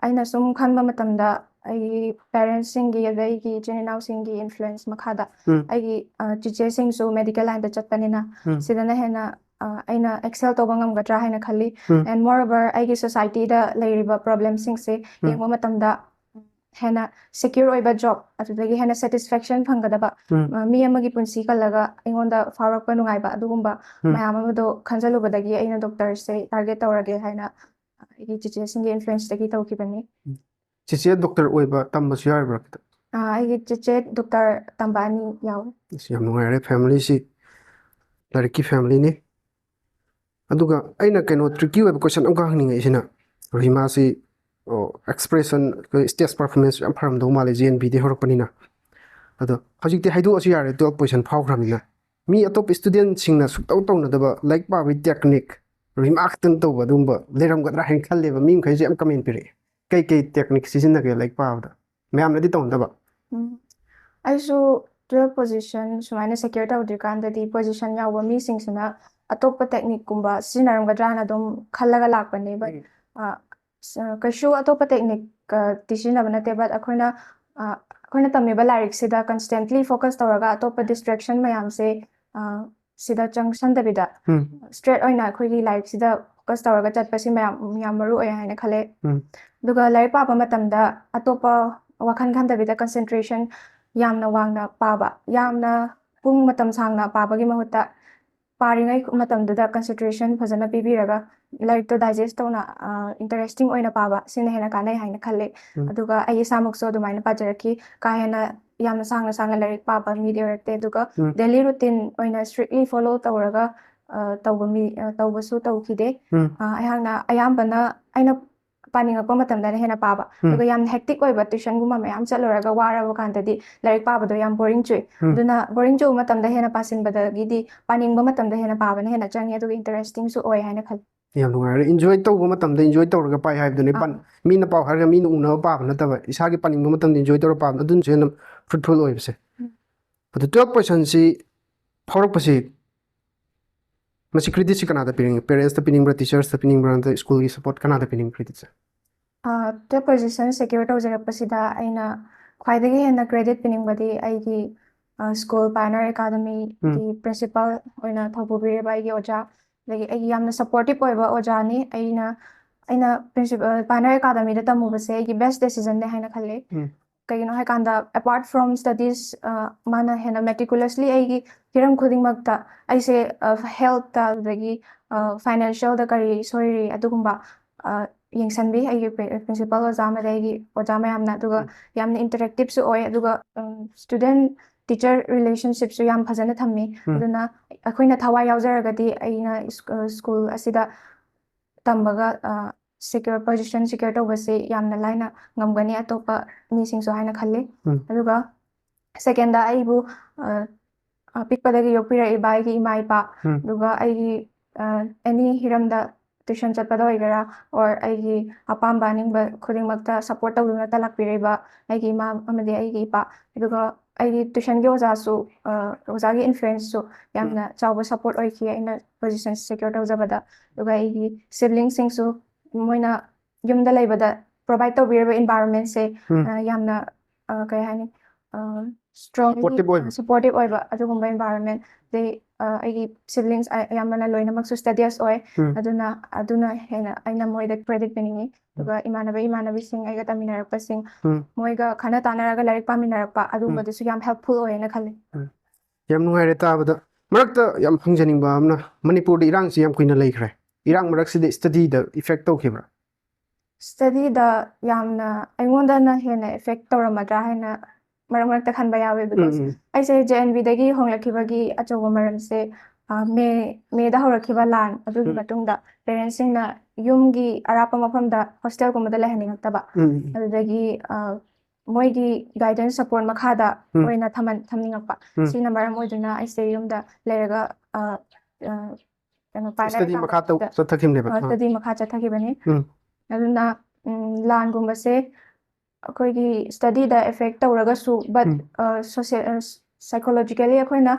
ꯑꯩꯅ ꯁꯨꯝ ꯈꯟꯕ ꯃꯇꯝꯗ ꯑꯩꯒꯤ parentsꯁꯤꯡꯒꯤ ꯑꯗꯩ ꯑꯩꯒꯤ ꯏꯆꯤꯟ ꯏꯅꯥꯎꯁꯤꯡꯒꯤ influence ꯃꯈꯥꯗ ꯎꯝ꯫ ꯑꯩꯒꯤ, ꯑ, ꯆꯤꯆꯦꯁꯤꯡꯁꯨ medical lineꯗ ꯆꯠꯄꯅꯤꯅ ꯎꯝ꯫ ꯁꯤꯗꯅ ꯍꯦꯟꯅ, ꯑ, ꯑꯩꯅ excel ꯇꯧꯕ ꯉꯝꯒꯗ꯭ꯔꯥ ꯍꯥꯏꯅ ꯈꯜꯂꯤ꯫ ꯎꯝ꯫ And moreover, ꯑꯩꯒꯤ societyꯗ ꯂꯩꯔꯤꯕ problemꯁꯤꯡꯁꯦ ꯎꯝ꯫ ꯌꯦꯡꯕ ꯃꯇꯝꯗ ꯍꯦꯟꯅ secure ꯑꯣꯏꯕ job, ꯑꯗꯨꯗꯒꯤ ꯍꯦꯟꯅ satisfaction ꯐꯪꯒꯗꯕ, ꯎꯝ꯫ ꯑ, ꯃꯤ ꯑꯃꯒꯤ ꯄꯨꯟꯁꯤ ꯀꯜꯂꯒ ꯑꯩꯉꯣꯟꯗ ꯐꯥꯎꯔꯛꯄ ꯅꯨꯡꯉꯥꯏꯕ ꯑꯗꯨꯒꯨꯝꯕ ꯎꯝ꯫ ꯃꯌꯥꯝ ꯑꯃꯗꯣ ꯈꯟꯖꯜꯂꯨꯕꯗꯒꯤ ꯑꯩꯅ doctorꯁꯦ target ꯇꯧꯔꯒꯦ ꯍꯥꯏꯅ ꯑꯩꯒꯤ ꯆꯤꯆꯦꯁꯤꯡꯒꯤ influenceꯇꯒꯤ ꯇꯧꯈꯤꯕꯅꯤ꯫ ꯆꯤꯆꯦ doctor ꯑꯣꯏꯕ ꯇꯝꯕꯁꯨ ꯌꯥꯎꯔꯤꯕ꯭ꯔꯥ? ꯑ, ꯑꯩꯒꯤ ꯆꯤꯆꯦ doctor ꯇꯝꯕ ꯑꯅꯤ ꯌꯥꯎꯋꯤ꯫ ꯑꯁ, ꯌꯥꯝ ꯅꯨꯡꯉꯥꯏꯔꯦ꯫ Familyꯁꯤ ꯂꯥꯏꯔꯤꯛꯀꯤ familyꯅꯤ꯫ ꯑꯗꯨꯒ ꯑꯩꯅ ꯀꯩꯅꯣ tricky ꯑꯣꯏꯕ question ꯑꯃꯈꯛ ꯍꯪꯅꯤꯡꯉꯛꯏꯁꯤꯅ, ꯔꯣꯍꯤꯃꯥꯁꯤ, ꯑꯣ, expression, ꯑꯩꯈꯣꯏ stage performance ꯌꯥꯝ ꯐꯔꯝꯗꯧ ꯃꯥꯜꯂꯦ, J N Bꯗꯒꯤ ꯍꯧꯔꯛꯄꯅꯤꯅ꯫ ꯑꯗꯣ ꯍꯧꯖꯤꯛꯇꯤ ꯍꯥꯏꯗꯣꯛꯑꯁꯨ ꯌꯥꯔꯦ, twelve position ꯐꯥꯎꯈ꯭ꯔꯕꯅꯤꯅ꯫ ꯃꯤ ꯑꯇꯣꯞꯄ studentꯁꯤꯡꯅ ꯁꯨꯛꯇꯧ ꯇꯧꯅꯗꯕ ꯂꯥꯏꯔꯤꯛ ꯄꯥꯕꯒꯤ technique, ꯔꯣꯍꯤꯃꯥ ꯈꯛꯇꯪ ꯇꯧꯕ ꯑꯗꯨꯒꯨꯝꯕ ꯂꯩꯔꯝꯒꯗ꯭ꯔꯥ ꯍꯥꯏꯅ ꯈꯜꯂꯦꯕ, ꯃꯤ ꯃꯈꯩꯁꯨ ꯌꯥꯝ comment ꯄꯤꯔꯛꯑꯦ꯫ ꯀꯩ ꯀꯩ technique ꯁꯤꯖꯤꯟꯅꯒꯦ ꯂꯥꯏꯔꯤꯛ ꯄꯥꯕꯗ? ꯃꯌꯥꯝꯅꯗꯤ ꯇꯧꯅꯗꯕ꯫ ꯎꯝ꯫ ꯑꯩꯁꯨ twelve position ꯁꯨꯃꯥꯏꯅ secure ꯇꯧꯗ꯭ꯔꯤꯀꯥꯟꯗꯗꯤ position ꯌꯥꯎꯕ ꯃꯤꯁꯤꯡꯁꯤꯅ ꯑꯇꯣꯞꯄ techniqueꯀꯨꯝꯕ ꯁꯤꯖꯤꯟꯅꯔꯝꯒꯗ꯭ꯔꯥꯅ ꯑꯗꯨꯝ ꯈꯜꯂꯒ ꯂꯥꯛꯄꯅꯦꯕ꯫ ꯎꯝ꯫ ꯑ, ꯁ-, ꯀꯩꯁꯨ ꯑꯇꯣꯞꯄ technique, ꯑ, ꯇꯤ ꯁꯤꯖꯤꯟꯅꯕ ꯅꯠꯇꯦ, but ꯑꯩꯈꯣꯏꯅ, ꯑ, ꯑꯩꯈꯣꯏꯅ ꯇꯝꯃꯤꯕ ꯂꯥꯏꯔꯤꯛꯁꯤꯗ constantly focus ꯇꯧꯔꯒ ꯑꯇꯣꯞꯄ distraction ꯃꯌꯥꯝꯁꯦ, ꯑ, ꯁꯤꯗ ꯆꯪꯁꯟꯗꯕꯤꯗ ꯎꯝ꯫ straight ꯑꯣꯏꯅ ꯑꯩꯈꯣꯏꯒꯤ ꯂꯥꯏꯔꯤꯛꯁꯤꯗ ꯐꯣꯀꯁ ꯇꯧꯔꯒ ꯆꯠꯄꯁꯤ ꯃꯌꯥꯝ ꯌꯥꯝ ꯃꯔꯨ ꯑꯣꯏ ꯍꯥꯏꯅ ꯈꯜꯂꯦ꯫ ꯎꯝ꯫ ꯑꯗꯨꯒ ꯂꯥꯏꯔꯤꯛ ꯄꯥꯕ ꯃꯇꯝꯗ ꯑꯇꯣꯞꯄ ꯋꯥꯈꯜ ꯈꯟꯗꯕꯤꯗ ꯀꯟꯁꯦꯟꯇ꯭ꯔꯦꯁꯟ ꯌꯥꯝꯅ ꯋꯥꯡꯅ ꯄꯥꯕ, ꯌꯥꯝꯅ ꯄꯨꯡ ꯃꯇꯝ ꯁꯥꯡꯅ ꯄꯥꯕꯒꯤ ꯃꯍꯨꯠꯇ ꯄꯥꯔꯤꯉꯩ ꯃꯇꯝꯗꯨꯗ ꯀꯟꯁꯦꯟꯇ꯭ꯔꯦꯁꯟ ꯐꯖꯅ ꯄꯤꯕꯤꯔꯒ ꯂꯥꯏꯔꯤꯛꯇꯣ ꯗꯥꯏꯖꯦꯁ ꯇꯧꯅ ꯏꯟꯇꯔꯦꯁꯇꯤꯡ ꯑꯣꯏꯅ ꯄꯥꯕ, ꯁꯤꯅ ꯍꯦꯟꯅ ꯀꯥꯟꯅꯩ ꯍꯥꯏꯅ ꯈꯜꯂꯦ꯫ ꯎꯝ꯫ ꯑꯗꯨꯒ ꯑꯩ ꯏꯁꯥꯃꯛꯁꯨ ꯑꯗꯨꯃꯥꯏꯅ ꯄꯥꯖꯔꯛꯈꯤ꯫ ꯀꯥ ꯍꯦꯟꯅ ꯌꯥꯝꯅ ꯁꯥꯡꯅ ꯁꯥꯡꯅ ꯂꯥꯏꯔꯤꯛ ꯄꯥꯕ ꯃꯤꯗꯤ ꯑꯣꯏꯔꯛꯇꯦ꯫ ꯑꯗꯨꯒ ꯎꯝ꯫ ꯗꯦꯂꯤ ꯔꯨꯇꯤꯟ ꯑꯣꯏꯅ ꯁ꯭ꯇ꯭ꯔꯤꯛꯂꯤ ꯐꯣꯂꯣ ꯇꯧꯔꯒ ꯑ, ꯇꯧꯕ ꯃꯤ ꯑ, ꯇꯧꯕꯁꯨ ꯇꯧꯈꯤꯗꯦ꯫ ꯎꯝ꯫ ꯑ, ꯑꯩꯍꯥꯛꯅ ꯑꯌꯥꯝꯕꯅ ꯑꯩꯅ ꯄꯥꯅꯤꯡꯉꯛꯄ ꯃꯇꯝꯗꯅ ꯍꯦꯟꯅ ꯄꯥꯕ꯫ ꯎꯝ꯫ ꯑꯗꯨꯒ ꯌꯥꯝꯅ ꯍꯦꯛꯇꯤꯛ ꯑꯣꯏꯕ ꯇ꯭ꯌꯨꯁꯟꯒꯨꯝꯕ ꯃꯌꯥꯝ ꯆꯠꯂꯨꯔꯒ ꯋꯥꯔꯕ ꯀꯥꯟꯗꯗꯤ ꯂꯥꯏꯔꯤꯛ ꯄꯥꯕꯗꯣ ꯌꯥꯝ ꯕꯣꯔꯤꯡ ꯆꯨꯏ꯫ ꯎꯝ꯫ ꯑꯗꯨꯅ ꯕꯣꯔꯤꯡ ꯆꯨꯕ ꯃꯇꯝꯗ ꯍꯦꯟꯅ ꯄꯥꯁꯤꯟꯕꯗꯒꯤꯗꯤ ꯄꯥꯅꯤꯡꯕ ꯃꯇꯝꯗ ꯍꯦꯟꯅ ꯄꯥꯕꯅ ꯍꯦꯟꯅ ꯆꯪꯉꯤ, ꯑꯗꯨꯒ ꯏꯟꯇꯔꯦꯁꯇꯤꯡꯁꯨ ꯑꯣꯏ ꯍꯥꯏꯅ ꯈꯜꯂꯤ꯫ ꯌꯥꯝ ꯅꯨꯡꯉꯥꯏꯔꯦ꯫ ꯏꯟꯖꯣꯏ ꯇꯧꯕ ꯃꯇꯝꯗ ꯏꯟꯖꯣꯏ ꯇꯧꯔꯒ ꯄꯥꯏ ꯍꯥꯏꯕꯗꯨꯅꯤ꯫ ꯑꯥ꯫ ꯄꯟ-, ꯃꯤꯅ ꯄꯥꯎ ꯍꯥꯏꯔꯒ ꯃꯤꯅ ꯎꯅꯕ ꯄꯥꯕ ꯅꯠꯇꯕ, ꯏꯁꯥꯒꯤ ꯄꯥꯅꯤꯡꯕ ꯃꯇꯝꯗ ꯏꯟꯖꯣꯏ ꯇꯧꯔ ꯄꯥꯕ, ꯑꯗꯨꯅꯁꯨ ꯍꯦꯟꯅ ꯐ꯭ꯔꯨꯠꯐꯨꯜ ꯑꯣꯏꯕꯁꯦ꯫ ꯎꯝ꯫ ꯑꯗꯨ ꯇꯨꯌꯦꯜꯞ ꯄꯣꯖꯤꯁꯟꯁꯤ ꯐꯥꯎꯔꯛꯄꯁꯤ ꯃꯁꯤ ꯀ꯭ꯔꯤꯗꯤꯠꯁꯤ ꯀꯅꯥꯗ ꯄꯤꯅꯤꯡꯉꯤ? ꯄꯦꯔꯦꯟꯁꯇ ꯄꯤꯅꯤꯡꯕ꯭ꯔꯥ, ꯇꯤꯆꯔꯁꯇ ꯄꯤꯅꯤꯡꯕ꯭ꯔꯥ, ꯅꯠꯇ꯭ꯔꯒ ꯁ꯭ꯀꯨꯜꯒꯤ ꯁꯄꯣꯔꯠ, ꯀꯅꯥꯗ ꯄꯤꯅꯤꯡꯉꯤ ꯀ꯭ꯔꯤꯗꯤꯠꯁꯦ? ꯇꯨꯌꯦꯜꯞ ꯄꯣꯖꯤꯁꯟ ꯁꯦꯀ꯭ꯌꯣꯔ ꯇꯧꯖꯔꯛꯄꯁꯤꯗ ꯑꯩꯅ ꯈ꯭ꯋꯥꯏꯗꯒꯤ ꯍꯦꯟꯅ ꯀ꯭ꯔꯦꯗꯤꯠ ꯄꯤꯅꯤꯡꯕꯗꯤ ꯑꯩꯒꯤ ꯁ꯭ꯀꯨꯜ ꯄꯥꯏꯅꯔ ꯑꯦꯀꯥꯗꯃꯤꯒꯤ ꯄ꯭ꯔꯤꯟꯁꯤꯄꯥꯜ ꯑꯣꯏꯅ ꯊꯧꯄꯨꯕꯤꯔꯤꯕ ꯑꯩꯒꯤ ꯑꯣꯖꯥ, ꯑꯗꯒꯤ ꯑꯩꯒꯤ ꯌꯥꯝꯅ ꯁꯄꯣꯔꯇꯤꯞ ꯑꯣꯏꯕ ꯑꯣꯖꯥꯅꯤ꯫ ꯑꯩꯅ ꯑꯩꯅ ꯄ꯭ꯔꯤꯟꯁꯤꯄꯥꯜ ꯄꯥꯏꯅꯔ ꯑꯦꯀꯥꯗꯃꯤꯗ ꯇꯝꯃꯨꯕꯁꯦ ꯑꯩꯒꯤ ꯕꯦꯁ ꯗꯦꯁꯤꯖꯟꯅꯦ ꯍꯥꯏꯅ ꯈꯜꯂꯦ꯫ ꯎꯝ꯫ ꯀꯩꯒꯤꯅꯣ ꯍꯥꯏꯀꯥꯟꯗ, ꯑꯦꯄꯥꯔꯠ ꯐ꯭ꯔꯣꯝ ꯁ꯭ꯇꯗꯤꯁ, ꯃꯥꯅ ꯍꯦꯟꯅ ꯃꯦꯇꯤꯀꯨꯂꯁꯂꯤ ꯑꯩꯒꯤ ꯍꯤꯔꯝ ꯈꯨꯗꯤꯡꯃꯛꯇ ꯑꯩꯁꯦ ꯍꯦꯜꯠꯇ, ꯑꯗꯒꯤ ꯐꯥꯏꯅꯥꯟꯁꯤꯌꯦꯜꯗ ꯀꯔꯤ ꯁꯣꯏꯔꯤ ꯑꯗꯨꯒꯨꯝꯕ ꯑ, ꯌꯦꯡꯁꯤꯟꯕꯤ ꯑꯩꯒꯤ ꯄ꯭ꯔꯤ-, ꯄ꯭ꯔꯤꯟꯁꯤꯄꯥꯜ ꯑꯣꯖꯥ ꯑꯃꯗꯤ ꯑꯩꯒꯤ ꯑꯣꯖꯥ ꯃꯌꯥꯝꯅ꯫ ꯑꯗꯨꯒ ꯎꯝ꯫ ꯌꯥꯝꯅ ꯏꯟꯇꯔꯦꯛꯇꯤꯞꯁꯨ ꯑꯣꯏ, ꯑꯗꯨꯒ ꯁ꯭ꯇꯨꯗꯦꯟ ꯇꯤꯆꯔ ꯔꯤꯂꯦꯁꯟꯁꯤꯞꯁꯨ ꯌꯥꯝ ꯐꯖꯅ ꯊꯝꯃꯤ꯫ ꯎꯝ꯫ ꯑꯗꯨꯅ ꯑꯩꯈꯣꯏꯅ ꯊꯋꯥꯏ ꯌꯥꯎꯖꯔꯒꯗꯤ ꯑꯩꯅ ꯁ꯭ꯀꯨꯜ ꯑꯁꯤꯗ ꯇꯝꯕꯒ ꯁꯦꯀ꯭ꯌꯣꯔ, ꯄꯣꯖꯤꯁꯟ ꯁꯦꯀ꯭ꯌꯣꯔ ꯇꯧꯕꯁꯤ ꯌꯥꯝꯅ ꯂꯥꯏꯅ ꯉꯝꯒꯅꯤ ꯑꯇꯣꯞꯄ ꯃꯤꯁꯤꯡꯁꯨ ꯍꯥꯏꯅ ꯈꯜꯂꯤ꯫ ꯎꯝ꯫ ꯑꯗꯨꯒ ꯁꯦꯀꯦꯟꯗ, ꯑꯩꯕꯨ ꯑ, ꯑ, ꯄꯤꯛꯄꯗꯒꯤ ꯌꯣꯛꯄꯤꯔꯛꯏꯕ ꯑꯩꯒꯤ ꯏꯃꯥ ꯏꯄꯥ, ꯎꯝ꯫ ꯑꯗꯨꯒ ꯑꯩꯒꯤ ꯑꯦꯅꯤ ꯍꯤꯔꯝꯗ ꯇ꯭ꯌꯨꯁꯟ ꯆꯠꯄꯗ ꯑꯣꯏꯒꯦꯔꯥ, ꯑꯣꯔ ꯑꯩꯒꯤ ꯑꯄꯥꯝꯕ ꯑꯅꯤꯡꯕ ꯈꯨꯗꯤꯡꯃꯛꯇ ꯁꯄꯣꯔꯠ ꯇꯧꯗꯨꯅ ꯇꯥꯛꯂꯛꯄꯤꯔꯤꯕ ꯑꯩꯒꯤ ꯏꯃꯥ ꯑꯃꯗꯤ ꯑꯩꯒꯤ ꯏꯄꯥ, ꯑꯗꯨꯒ ꯑꯩꯒꯤ ꯇ꯭ꯌꯨꯁꯟꯒꯤ ꯑꯣꯖꯥꯁꯨ, ꯑ, ꯑꯣꯖꯥꯒꯤ ꯏꯟꯐ꯭ꯂꯨꯌꯦꯟꯁꯁꯨ ꯌꯥꯝꯅ ꯆꯥꯎꯕ ꯁꯄꯣꯔꯠ ꯑꯣꯏꯈꯤ ꯑꯩꯅ ꯄꯣꯖꯤꯁꯟ ꯁꯦꯀ꯭ꯌꯣꯔ ꯇꯧꯖꯕꯗ꯫ ꯑꯗꯨꯒ ꯑꯩꯒꯤ ꯁꯤꯕ꯭ꯂꯤꯡꯁꯤꯡꯁꯨ ꯃꯣꯏꯅ ꯌꯨꯝꯗ ꯂꯩꯕꯗ ꯄ꯭ꯔꯣꯚꯥꯏꯠ ꯇꯧꯕꯤꯔꯤꯕ ꯏꯟꯚꯥꯏꯔꯣꯟꯃꯦꯟꯁꯦ, ꯎꯝ꯫ ꯑ, ꯌꯥꯝꯅ, ꯑ, ꯀꯩ ꯍꯥꯏꯅꯤ, strongly supportive ꯑꯣꯏꯕ ꯑꯗꯨꯒꯨꯝꯕ environment꯫ ꯑꯗꯩ ꯑꯩꯒꯤ siblings ꯑꯌꯥꯝꯕꯅ ꯂꯣꯏꯅꯃꯛꯁꯨ studious ꯑꯣꯏ꯫ ꯑꯗꯨꯅ ꯑꯗꯨꯅ ꯍꯦꯟꯅ ꯑꯩꯅ ꯃꯣꯏꯗ credit ꯄꯤꯅꯤꯡꯉꯤ꯫ ꯑꯗꯨꯒ ꯏꯃꯥꯟꯅꯕ ꯏꯃꯥꯟꯅꯕꯤꯁꯤꯡ, ꯑꯩꯒ ꯇꯝꯃꯤꯟꯅꯔꯛꯄꯁꯤꯡ, ꯃꯣꯏꯒ ꯈꯟꯅ ꯇꯥꯟꯅꯔꯒ ꯂꯥꯏꯔꯤꯛ ꯄꯥꯃꯤꯟꯅꯔꯛꯄ ꯑꯗꯨꯒꯨꯝꯕꯗꯨꯁꯨ ꯌꯥꯝ helpful ꯑꯣꯏꯌꯦꯅ ꯈꯜꯂꯤ꯫ ꯌꯥꯝ ꯅꯨꯡꯉꯥꯏꯔꯦ ꯇꯥꯕꯗ꯫ ꯃꯔꯛꯇ ꯌꯥꯝ ꯍꯪꯖꯅꯤꯡꯕ ꯑꯃꯅ, ꯃꯅꯤꯄꯨꯔꯗ ꯏꯔꯥꯡꯁꯤ ꯌꯥꯝ ꯀꯨꯏꯅ ꯂꯩꯈ꯭ꯔꯦ, ꯏꯔꯥꯡ ꯃꯔꯛꯁꯤꯗ studyꯗ effect ꯇꯧꯈꯤꯕ꯭ꯔꯥ? Studyꯗ ꯌꯥꯝꯅ ꯑꯩꯉꯣꯟꯗꯅ ꯍꯦꯟꯅ effect ꯇꯧꯔꯝꯃꯗ꯭ꯔꯥ ꯍꯥꯏꯅ ꯃꯔꯛ ꯃꯔꯛꯇ ꯈꯟꯕ ꯌꯥꯎꯋꯦ꯫ Because ꯑꯩꯁꯦ J N Vꯗꯒꯤ ꯍꯣꯡꯂꯛꯈꯤꯕꯒꯤ ꯑꯆꯧꯕ ꯃꯔꯝꯁꯦ May Mayꯗ ꯍꯧꯔꯛꯈꯤꯕ ꯂꯥꯟ ꯑꯗꯨꯒꯤ ꯃꯇꯨꯡꯗ parentsꯁꯤꯡꯅ ꯌꯨꯝꯒꯤ ꯑꯔꯥꯞꯄ ꯃꯐꯝꯗ hostelꯒꯨꯝꯕꯗ ꯂꯩꯍꯟꯅꯤꯡꯉꯛꯇꯕ꯫ ꯑꯗꯨꯗꯒꯤ ꯃꯣꯏꯒꯤ guidance support ꯃꯈꯥꯗ ꯑꯣꯏꯅ ꯊꯝꯍꯟ ꯊꯝꯅꯤꯡꯉꯛꯄ꯫ ꯁꯤꯅ ꯃꯔꯝ ꯑꯣꯏꯗꯨꯅ ꯑꯩꯁꯦ ꯌꯨꯝꯗ ꯂꯩꯔꯒ ꯀꯩꯅꯣ study ꯃꯈꯥ ꯇꯧ ꯆꯠꯊꯈꯤꯕꯅꯦꯕ꯫ study ꯃꯈꯥ ꯆꯠꯊꯈꯤꯕꯅꯤ꯫ ꯑꯗꯨꯅ ꯂꯥꯟꯒꯨꯝꯕꯁꯦ ꯑꯩꯈꯣꯏꯒꯤ studyꯗ effect ꯇꯧꯔꯒꯁꯨ, but psychologically ꯑꯩꯈꯣꯏꯅ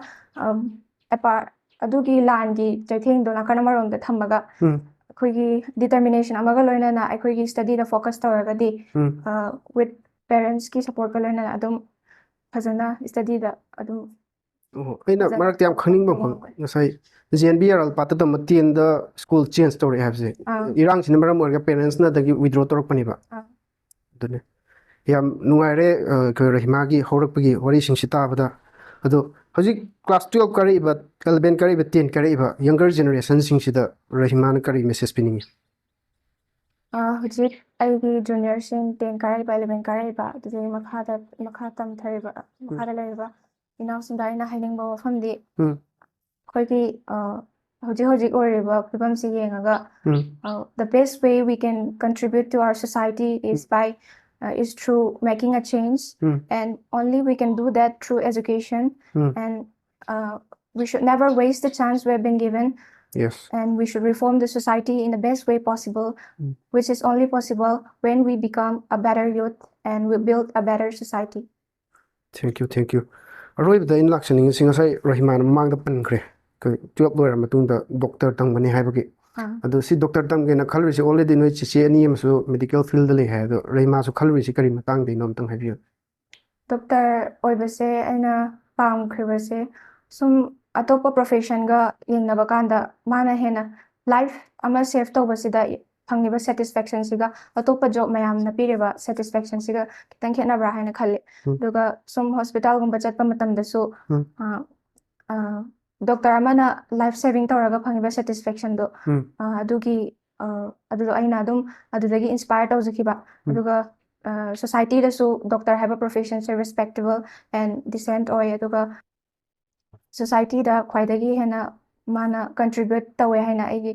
ꯑꯗꯨꯒꯤ ꯂꯥꯟꯒꯤ ꯆꯩꯊꯦꯡꯗꯣ ꯅꯥꯀꯟ ꯑꯃꯔꯣꯝꯗ ꯊꯝꯃꯒ ꯑꯩꯈꯣꯏꯒꯤ determination ꯑꯃꯒ ꯂꯣꯏꯅꯅ ꯑꯩꯈꯣꯏꯒꯤ studyꯗ focus ꯇꯧꯔꯒꯗꯤ with parentsꯀꯤ supportꯀ ꯂꯣꯏꯅꯅ ꯑꯗꯨꯝ ꯐꯖꯅ studyꯗ ꯑꯗꯨꯝ ꯑꯣ, ꯑꯩꯅ ꯃꯔꯛꯇ ꯌꯥꯝ ꯈꯪꯅꯤꯡꯕ ꯑꯃ, ꯉꯁꯥꯏ J N V R L ꯄꯥꯠꯇ ꯇꯝꯕ tenꯗ school change ꯇꯧꯔꯛꯑꯦ ꯍꯥꯏꯕꯁꯦ, ꯏꯔꯥꯡꯁꯤꯅ ꯃꯔꯝ ꯑꯣꯏꯔꯒ parentsꯅ ꯑꯗꯒꯤ withdraw ꯇꯧꯔꯛꯄꯅꯦꯕ꯫ ꯑꯗꯨꯅꯦ꯫ ꯌꯥꯝ ꯅꯨꯡꯉꯥꯏꯔꯦ ꯑꯩꯈꯣꯏ ꯔꯍꯤꯃꯥꯒꯤ ꯍꯧꯔꯛꯄꯒꯤ ꯋꯥꯔꯤꯁꯤꯡꯁꯤ ꯇꯥꯕꯗ꯫ ꯑꯗꯣ ꯍꯧꯖꯤꯛ class twelve ꯀꯥꯔꯛꯏꯕ, eleven ꯀꯥꯔꯛꯏꯕ, ten ꯀꯥꯔꯛꯏꯕ younger generationꯁꯤꯡꯁꯤꯗ ꯔꯍꯤꯃꯥꯅ ꯀꯔꯤ message ꯄꯤꯅꯤꯡꯉꯤ? ꯍꯧꯖꯤꯛ ꯑꯩꯒꯤ juniorꯁꯤꯡ ten ꯀꯥꯔꯛꯏꯕ, eleven ꯀꯥꯔꯛꯏꯕ, ꯑꯗꯨꯗꯒꯤ ꯃꯈꯥꯗ ꯃꯈꯥ ꯇꯝꯊꯔꯤꯕ, ꯃꯈꯥꯗ ꯂꯩꯔꯤꯕ ꯏꯅꯥꯎꯁꯤꯡꯗ ꯑꯩꯅ ꯍꯥꯏꯅꯤꯡꯕ ꯋꯥꯐꯝꯗꯤ, ꯑꯩꯈꯣꯏꯒꯤ ꯍꯧꯖꯤꯛ ꯍꯧꯖꯤꯛ ꯑꯣꯏꯔꯤꯕ ꯐꯤꯕꯝꯁꯤ ꯌꯦꯡꯉꯒ, the best way we can contribute to our society is by is through making a change, and only we can do that through education, and we should never waste the chance we have been given, and we should reform the society in the best way possible, which is only possible when we become a better youth and we build a better society. Thank you, thank you. ꯑꯔꯣꯏꯕꯗ ꯑꯩꯅ ꯂꯥꯛꯆꯅꯤꯡꯉꯤꯁꯤ, ꯉꯁꯥꯏ ꯔꯍꯤꯃꯥꯅ ꯃꯃꯥꯡꯗ ꯄꯟꯈ꯭ꯔꯦ, ꯑꯩꯈꯣꯏ twelve ꯂꯣꯏꯔ ꯃꯇꯨꯡꯗ doctor ꯇꯝꯒꯅꯤ ꯍꯥꯏꯕꯒꯤ꯫ ꯑꯗꯣ ꯁꯤ doctor ꯇꯝꯒꯦꯅ ꯈꯜꯂꯨꯔꯤꯁꯤ, already ꯅꯣꯏ ꯆꯤꯆꯦ ꯑꯅꯤ ꯑꯃꯁꯨ medical fieldꯗ ꯂꯩ ꯍꯥꯏ, ꯑꯗꯣ ꯔꯍꯤꯃꯥꯁꯨ ꯈꯜꯂꯨꯔꯤꯁꯤ ꯀꯔꯤ ꯃꯇꯥꯡꯗꯩꯅꯣ ꯑꯝꯇꯪ ꯍꯥꯏꯕꯤꯌꯨ꯫ ꯗꯣꯛꯇꯔ ꯑꯣꯏꯕꯁꯦ ꯑꯩꯅ ꯄꯥꯝꯈ꯭ꯔꯤꯕꯁꯦ ꯁꯨꯝ ꯑꯇꯣꯞꯄ ꯄ꯭ꯔꯣꯐꯦꯁꯟꯒ ꯌꯦꯡꯅꯕ ꯀꯥꯟꯗ ꯃꯥꯅ ꯍꯦꯟꯅ ꯂꯥꯏꯐ ꯑꯃ ꯁꯦꯚ ꯇꯧꯕꯁꯤꯗ ꯐꯪꯉꯤꯕ ꯁꯦꯇꯤꯁꯐꯦꯛꯁꯟꯁꯤꯒ ꯑꯇꯣꯞꯄ ꯖꯣꯕ ꯃꯌꯥꯝꯅ ꯄꯤꯔꯤꯕ ꯁꯦꯇꯤꯁꯐꯦꯛꯁꯟꯁꯤꯒ ꯈꯤꯇꯪ ꯈꯦꯠꯅꯕ꯭ꯔꯥ ꯍꯥꯏꯅ ꯈꯜꯂꯤ꯫ ꯎꯝ꯫ ꯑꯗꯨꯒ ꯁꯨꯝ ꯍꯣꯁꯄꯤꯇꯥꯜꯒꯨꯝꯕ ꯆꯠꯄ ꯃꯇꯝꯗꯁꯨ ꯎꯝ꯫ ꯑ, ꯑ, ꯗꯣꯛꯇꯔ ꯑꯃꯅ ꯂꯥꯏꯐ ꯁꯦꯚꯤꯡ ꯇꯧꯔꯒ ꯐꯪꯉꯤꯕ ꯁꯦꯇꯤꯁꯐꯦꯛꯁꯟꯗꯣ ꯎꯝ꯫ ꯑ, ꯑꯗꯨꯒꯤ ꯑ, ꯑꯗꯨꯗꯣ ꯑꯩꯅ ꯑꯗꯨꯝ ꯑꯗꯨꯗꯒꯤ ꯏꯟꯁꯄꯥꯌꯔ ꯇꯧꯖꯈꯤꯕ꯫ ꯎꯝ꯫ ꯑꯗꯨꯒ ꯁꯣꯁꯥꯏꯇꯤꯗꯁꯨ ꯗꯣꯛꯇꯔ ꯍꯥꯏꯕ ꯄ꯭ꯔꯣꯐꯦꯁꯟꯁꯦ ꯔꯦꯁꯄꯦꯛꯇꯦꯕꯜ ꯑꯦꯟ ꯗꯤꯁꯦꯟꯠ ꯑꯣꯏ, ꯑꯗꯨꯒ ꯁꯣꯁꯥꯏꯇꯤꯗ ꯈ꯭ꯋꯥꯏꯗꯒꯤ ꯍꯦꯟꯅ ꯃꯥꯅ ꯀꯟꯇ꯭ꯔꯤꯕ꯭ꯌꯨꯠ ꯇꯧꯋꯦ ꯍꯥꯏꯅ ꯑꯩꯒꯤ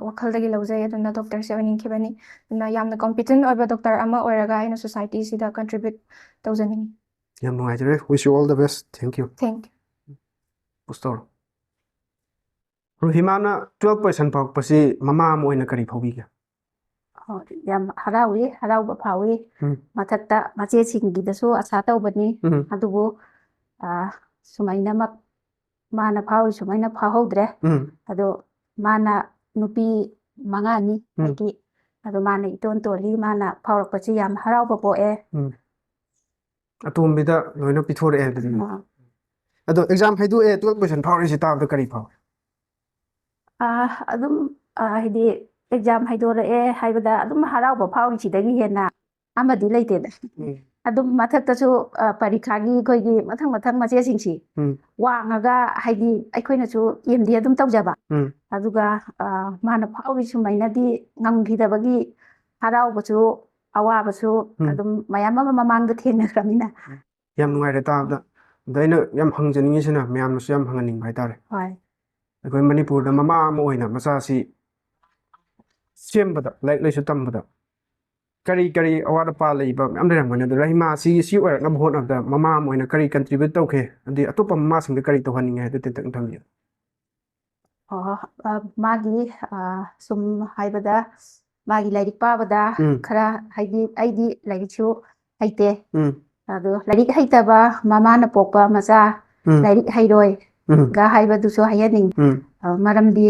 ꯋꯥꯈꯜꯗꯒꯤ ꯂꯧꯖꯩ꯫ ꯑꯗꯨꯅ ꯗꯣꯛꯇꯔꯁꯦ ꯑꯣꯏꯅꯤꯡꯈꯤꯕꯅꯤ꯫ ꯑꯗꯨꯅ ꯌꯥꯝꯅ ꯀꯣꯝꯄꯤꯇꯦꯟ ꯑꯣꯏꯕ ꯗꯣꯛꯇꯔ ꯑꯃ ꯑꯣꯏꯔꯒ ꯑꯩꯅ ꯁꯣꯁꯥꯏꯇꯤꯁꯤꯗ ꯀꯟꯇ꯭ꯔꯤꯕ꯭ꯌꯨꯠ ꯇꯧꯖꯅꯤꯡꯉꯤ꯫ ꯌꯥꯝ ꯅꯨꯡꯉꯥꯏꯖꯔꯦ꯫ Wish you all the best. Thank you. Thank you. Post ꯇꯧꯔꯣ꯫ ꯔꯨꯍꯤꯃꯥꯅ ꯇꯨꯋꯦꯜꯐ ꯄꯣꯖꯤꯁꯟ ꯐꯥꯎꯔꯛꯄꯁꯤ ꯃꯃꯥ ꯑꯃ ꯑꯣꯏꯅ ꯀꯔꯤ ꯐꯥꯎꯕꯤꯒꯦ? ꯍꯣꯏ, ꯌꯥꯝ ꯍꯔꯥꯎꯏ, ꯍꯔꯥꯎꯕ ꯐꯥꯎꯏ꯫ ꯎꯝ꯫ ꯃꯊꯛꯇ ꯃꯆꯦꯁꯤꯡꯒꯤꯗꯁꯨ ꯑꯁꯥ ꯇꯧꯕꯅꯤ꯫ ꯎꯝ꯫ ꯑꯗꯨꯕꯨ, ꯑ, ꯁꯨꯃꯥꯏꯅꯃꯛ ꯃꯥꯅ ꯐꯥꯎꯔꯤ ꯁꯨꯃꯥꯏꯅ ꯐꯥꯎꯍꯧꯗ꯭ꯔꯦ꯫ ꯎꯝ꯫ ꯑꯗꯣ ꯃꯥꯅ ꯅꯨꯄꯤ ꯃꯉꯥꯅꯤ ꯎꯝ꯫ ꯑꯩꯒꯤ, ꯑꯗꯣ ꯃꯥꯅ ꯏꯇꯣꯟ ꯇꯣꯜꯂꯤ꯫ ꯃꯥꯅ ꯐꯥꯎꯔꯛꯄꯁꯤ ꯌꯥꯝ ꯍꯔꯥꯎꯕ ꯄꯣꯛꯑꯦ꯫ ꯎꯝ꯫ ꯑꯇꯣꯝꯕꯤꯗ ꯂꯣꯏꯅ ꯄꯤꯊꯣꯔꯛꯑꯦ ꯑꯗꯨꯗꯤ꯫ ꯑ, ꯑꯗꯣ ꯑꯦꯛꯖꯥꯝ ꯍꯥꯏꯗꯣꯛꯑꯦ, ꯇꯨꯋꯦꯜꯐ ꯄꯣꯖꯤꯁꯟ ꯐꯥꯎꯔꯛꯏꯁꯤ ꯇꯥꯕꯗ ꯀꯔꯤ ꯐꯥꯎꯏ? ꯑ, ꯑꯗꯨꯝ, ꯑ, ꯍꯥꯏꯗꯤ ꯑꯦꯛꯖꯥꯝ ꯍꯥꯏꯗꯣꯔꯛꯑꯦ ꯍꯥꯏꯕꯗ ꯑꯗꯨꯝ ꯍꯔꯥꯎꯕ ꯐꯥꯎꯔꯤꯁꯤꯗꯒꯤ ꯍꯦꯟꯅ ꯑꯃꯗꯤ ꯂꯩꯇꯦꯗ꯫ ꯎꯝ꯫ ꯑꯗꯨꯝ ꯃꯊꯛꯇꯁꯨ, ꯑ, ꯄꯔꯤꯈꯥꯒꯤ ꯑꯩꯈꯣꯏꯒꯤ ꯃꯊꯪ ꯃꯊꯪ ꯃꯆꯦꯁꯤꯡꯁꯤ ꯎꯝ꯫ ꯋꯥꯡꯉꯒ, ꯍꯥꯏꯗꯤ ꯑꯩꯈꯣꯏꯅꯁꯨ ꯑꯦꯝꯗꯤ ꯑꯗꯨꯝ ꯇꯧꯖꯕ꯫ ꯎꯝ꯫ ꯑꯗꯨꯒ, ꯑ, ꯃꯥꯅ ꯐꯥꯎꯔꯤ ꯁꯨꯃꯥꯏꯅꯗꯤ ꯉꯝꯈꯤꯗꯕꯒꯤ ꯍꯔꯥꯎꯕꯁꯨ ꯑꯋꯥꯕꯁꯨ ꯎꯝ꯫ ꯑꯗꯨꯝ ꯃꯌꯥꯝ ꯑꯃ ꯃꯃꯥꯡꯗ ꯊꯦꯡꯅꯈ꯭ꯔꯕꯅꯤꯅ꯫ ꯌꯥꯝ ꯅꯨꯡꯉꯥꯏꯔꯦ ꯇꯥꯕꯗ꯫ ꯑꯗꯣ ꯑꯩꯅ ꯌꯥꯝ ꯍꯪꯖꯅꯤꯡꯉꯤꯁꯤꯅ, ꯃꯌꯥꯝꯅꯁꯨ ꯌꯥꯝ ꯍꯪꯍꯟꯅꯤꯡꯕ ꯍꯥꯏꯇꯥꯔꯦ꯫ ꯍꯣꯏ꯫ ꯑꯩꯈꯣꯏ ꯃꯅꯤꯄꯨꯔꯗ ꯃꯃꯥ ꯑꯃ ꯑꯣꯏꯅ ꯃꯆꯥꯁꯤ ꯁꯦꯝꯕꯗ, ꯂꯥꯏꯔꯤꯛ ꯂꯥꯏꯁꯨ ꯇꯝꯕꯗ ꯀꯔꯤ ꯀꯔꯤ ꯑꯋꯥꯠ ꯑꯄꯥ ꯂꯩꯕ ꯃꯌꯥꯝ ꯂꯩꯔꯝꯒꯅꯤ꯫ ꯑꯗꯣ ꯔꯍꯤꯃꯥ ꯁꯤ, ꯁꯤ ꯑꯣꯏꯔꯛꯅꯕ ꯍꯣꯠꯅꯕꯗ ꯃꯃꯥ ꯑꯃ ꯑꯣꯏꯅ ꯀꯔꯤ ꯀꯟꯇ꯭ꯔꯤꯕ꯭ꯌꯨꯠ ꯇꯧꯈꯤ? ꯑꯗꯩ ꯑꯇꯣꯞꯄ ꯃꯃꯥꯁꯤꯡꯗ ꯀꯔꯤ ꯇꯧꯍꯟꯅꯤꯡꯉꯦ ꯍꯥꯏꯗꯨ ꯇꯦꯟꯇꯛꯅ ꯊꯝꯕꯤꯌꯨ꯫ ꯑꯣ, ꯑ, ꯃꯥꯒꯤ, ꯑ, ꯁꯨꯝ ꯍꯥꯏꯕꯗ ꯃꯥꯒꯤ ꯂꯥꯏꯔꯤꯛ ꯄꯥꯕꯗ ꯎꯝ꯫ ꯈꯔ, ꯍꯥꯏꯗꯤ ꯑꯩꯗꯤ ꯂꯥꯏꯔꯤꯛꯁꯨ ꯍꯩꯇꯦ꯫ ꯎꯝ꯫ ꯑꯗꯣ ꯂꯥꯏꯔꯤꯛ ꯍꯩꯇꯕ ꯃꯃꯥꯅ ꯄꯣꯛꯄ ꯃꯆꯥ ꯎꯝ꯫ ꯂꯥꯏꯔꯤꯛ ꯍꯩꯔꯣꯏ ꯎꯝ꯫ ꯒ ꯍꯥꯏꯕꯗꯨꯁꯨ ꯍꯥꯏꯍꯟꯅꯤꯡꯉꯤ꯫ ꯎꯝ꯫ ꯑ, ꯃꯔꯝꯗꯤ,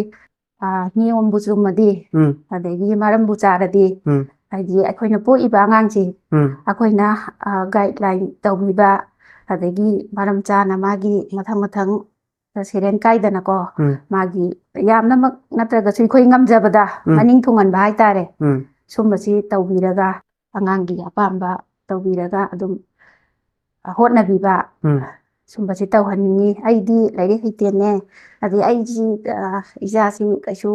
ꯑ, ꯅꯤꯌꯣꯝꯕꯨ ꯆꯨꯝꯃꯗꯤ, ꯎꯝ꯫ ꯑꯗꯒꯤ ꯃꯔꯝꯕꯨ ꯆꯥꯔꯗꯤ, ꯎꯝ꯫ ꯍꯥꯏꯗꯤ ꯑꯩꯈꯣꯏꯅ ꯄꯣꯛꯏꯕ ꯑꯉꯥꯡꯁꯦ, ꯎꯝ꯫ ꯑꯩꯈꯣꯏꯅ ꯒꯥꯏꯗꯂꯥꯏꯟ ꯇꯧꯕꯤꯕ, ꯑꯗꯒꯤ ꯃꯔꯝ ꯆꯥꯅ ꯃꯥꯒꯤ ꯃꯊꯪ ꯃꯊꯪ ꯁꯦꯔꯦꯟ ꯀꯥꯏꯗꯅꯀꯣ, ꯎꯝ꯫ ꯃꯥꯒꯤ ꯌꯥꯝꯅꯃꯛ ꯅꯠꯇ꯭ꯔꯒꯁꯨ ꯑꯩꯈꯣꯏ ꯉꯝꯖꯕꯗ ꯎꯝ꯫ ꯃꯅꯤꯡ ꯊꯨꯡꯍꯟꯕ ꯍꯥꯏꯇꯥꯔꯦ꯫ ꯎꯝ꯫ ꯁꯨꯝꯕꯁꯤ ꯇꯧꯕꯤꯔꯒ, ꯑꯉꯥꯡꯒꯤ ꯑꯄꯥꯝꯕ ꯇꯧꯕꯤꯔꯒ ꯑꯗꯨꯝ ꯍꯣꯠꯅꯕꯤꯕ, ꯎꯝ꯫ ꯁꯨꯝꯕꯁꯤ ꯇꯧꯍꯟꯅꯤꯡꯉꯤ꯫ "ꯑꯩꯗꯤ ꯂꯥꯏꯔꯤꯛ ꯍꯩꯇꯦꯅꯦ", ꯑꯗꯩ "ꯑꯩꯁꯤ, ꯑ, ꯏꯆꯥꯁꯤ ꯀꯩꯁꯨ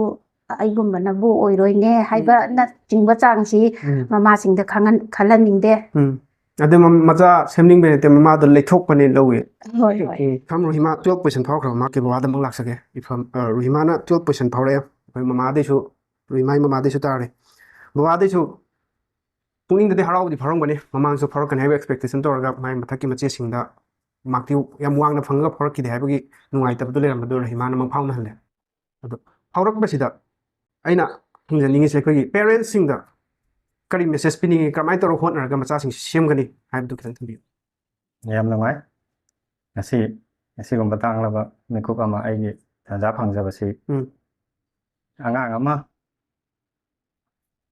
ꯑꯩꯒꯨꯝꯕꯅꯕꯨ ꯑꯣꯏꯔꯣꯏꯅꯦ" ꯍꯥꯏꯕꯅꯆꯤꯡꯕ ꯆꯥꯡꯁꯤ ꯎꯝ꯫ ꯃꯃꯥꯁꯤꯡꯗ ꯈꯪꯍꯟ-, ꯈꯜꯍꯟꯅꯤꯡꯗꯦ꯫ ꯎꯝ꯫ ꯑꯗꯨ ꯃ-, ꯃꯆꯥ ꯁꯦꯝꯅꯤꯡꯕꯩ ꯅꯠꯇꯦ, ꯃꯃꯥꯗꯣ ꯂꯩꯊꯣꯛꯄꯅꯦ ꯂꯧꯏ꯫ ꯍꯣꯏ, ꯍꯣꯏ꯫ ꯎꯝ, ꯐꯝ ꯔꯣꯍꯤꯃꯥ, ꯇꯨꯌꯦꯜꯞ ꯀꯣꯏꯁꯟ ꯐꯥꯎꯈ꯭ꯔꯕ ꯃꯥꯒꯤ ꯕꯕꯥꯗ ꯑꯃꯨꯛ ꯂꯥꯛꯆꯒꯦ꯫ ꯏꯐꯝ, ꯑ, ꯔꯣꯍꯤꯃꯥꯅ ꯇꯨꯌꯦꯜꯞ ꯀꯣꯏꯁꯟ ꯐꯥꯎꯔꯛꯑꯦ꯫ ꯑꯩꯈꯣꯏ ꯃꯃꯥꯗꯩꯁꯨ, ꯔꯣꯍꯤꯃꯥꯒꯤ ꯃꯃꯥꯗꯩꯁꯨ ꯇꯥꯔꯦ꯫ ꯕꯕꯥꯗꯩꯁꯨ ꯄꯨꯛꯅꯤꯡꯗꯗꯤ ꯍꯔꯥꯎꯕꯗꯤ ꯐꯥꯎꯔꯝꯒꯅꯤ, ꯃꯃꯥꯅꯁꯨ ꯐꯥꯎꯔꯛꯀꯅꯤ ꯍꯥꯏꯕ ꯑꯦꯛꯁꯄꯦꯛꯇꯦꯁꯟ ꯇꯧꯔꯒ ꯃꯥꯏ ꯃꯊꯛꯀꯤ ꯃꯆꯦꯁꯤꯡꯗ ꯃꯥꯔꯛꯇꯤ ꯌꯥꯝ ꯋꯥꯡꯅ ꯐꯪꯉꯒ ꯐꯥꯎꯔꯛꯈꯤꯗꯦ ꯍꯥꯏꯕꯒꯤ ꯅꯨꯡꯉꯥꯏꯇꯕꯗꯨ ꯂꯩꯔꯝꯕꯗꯨ ꯔꯣꯍꯤꯃꯥꯅ ꯑꯃꯨꯛ ꯐꯥꯎꯅꯍꯜꯂꯦ꯫ ꯑꯗꯣ ꯐꯥꯎꯔꯛꯄꯁꯤꯗ ꯑꯩꯅ ꯊꯝꯖꯅꯤꯡꯉꯤꯁꯦ ꯑꯩꯈꯣꯏꯒꯤ ꯄꯦꯔꯦꯟꯁꯁꯤꯡꯗ ꯀꯔꯤ ꯃꯦꯁꯦꯖ ꯄꯤꯅꯤꯡꯉꯤ, ꯀꯔꯝꯍꯥꯏꯅ ꯇꯧꯔꯒ ꯍꯣꯠꯅꯔꯒ ꯃꯆꯥꯁꯤꯡꯁꯤ ꯁꯦꯝꯒꯅꯤ ꯍꯥꯏꯕꯗꯨ ꯈꯤꯇꯪ ꯊꯝꯕꯤꯌꯨ꯫ ꯌꯥꯝ ꯅꯨꯡꯉꯥꯏ꯫ ꯉꯁꯤ, ꯉꯁꯤꯒꯨꯝꯕ ꯇꯥꯡꯂꯕ ꯃꯤꯀꯨꯞ ꯑꯃ ꯑꯩꯒꯤ ꯇꯥꯟꯖꯥ ꯐꯪꯖꯕꯁꯤ ꯎꯝ꯫ ꯑꯉꯥꯡ ꯑꯃ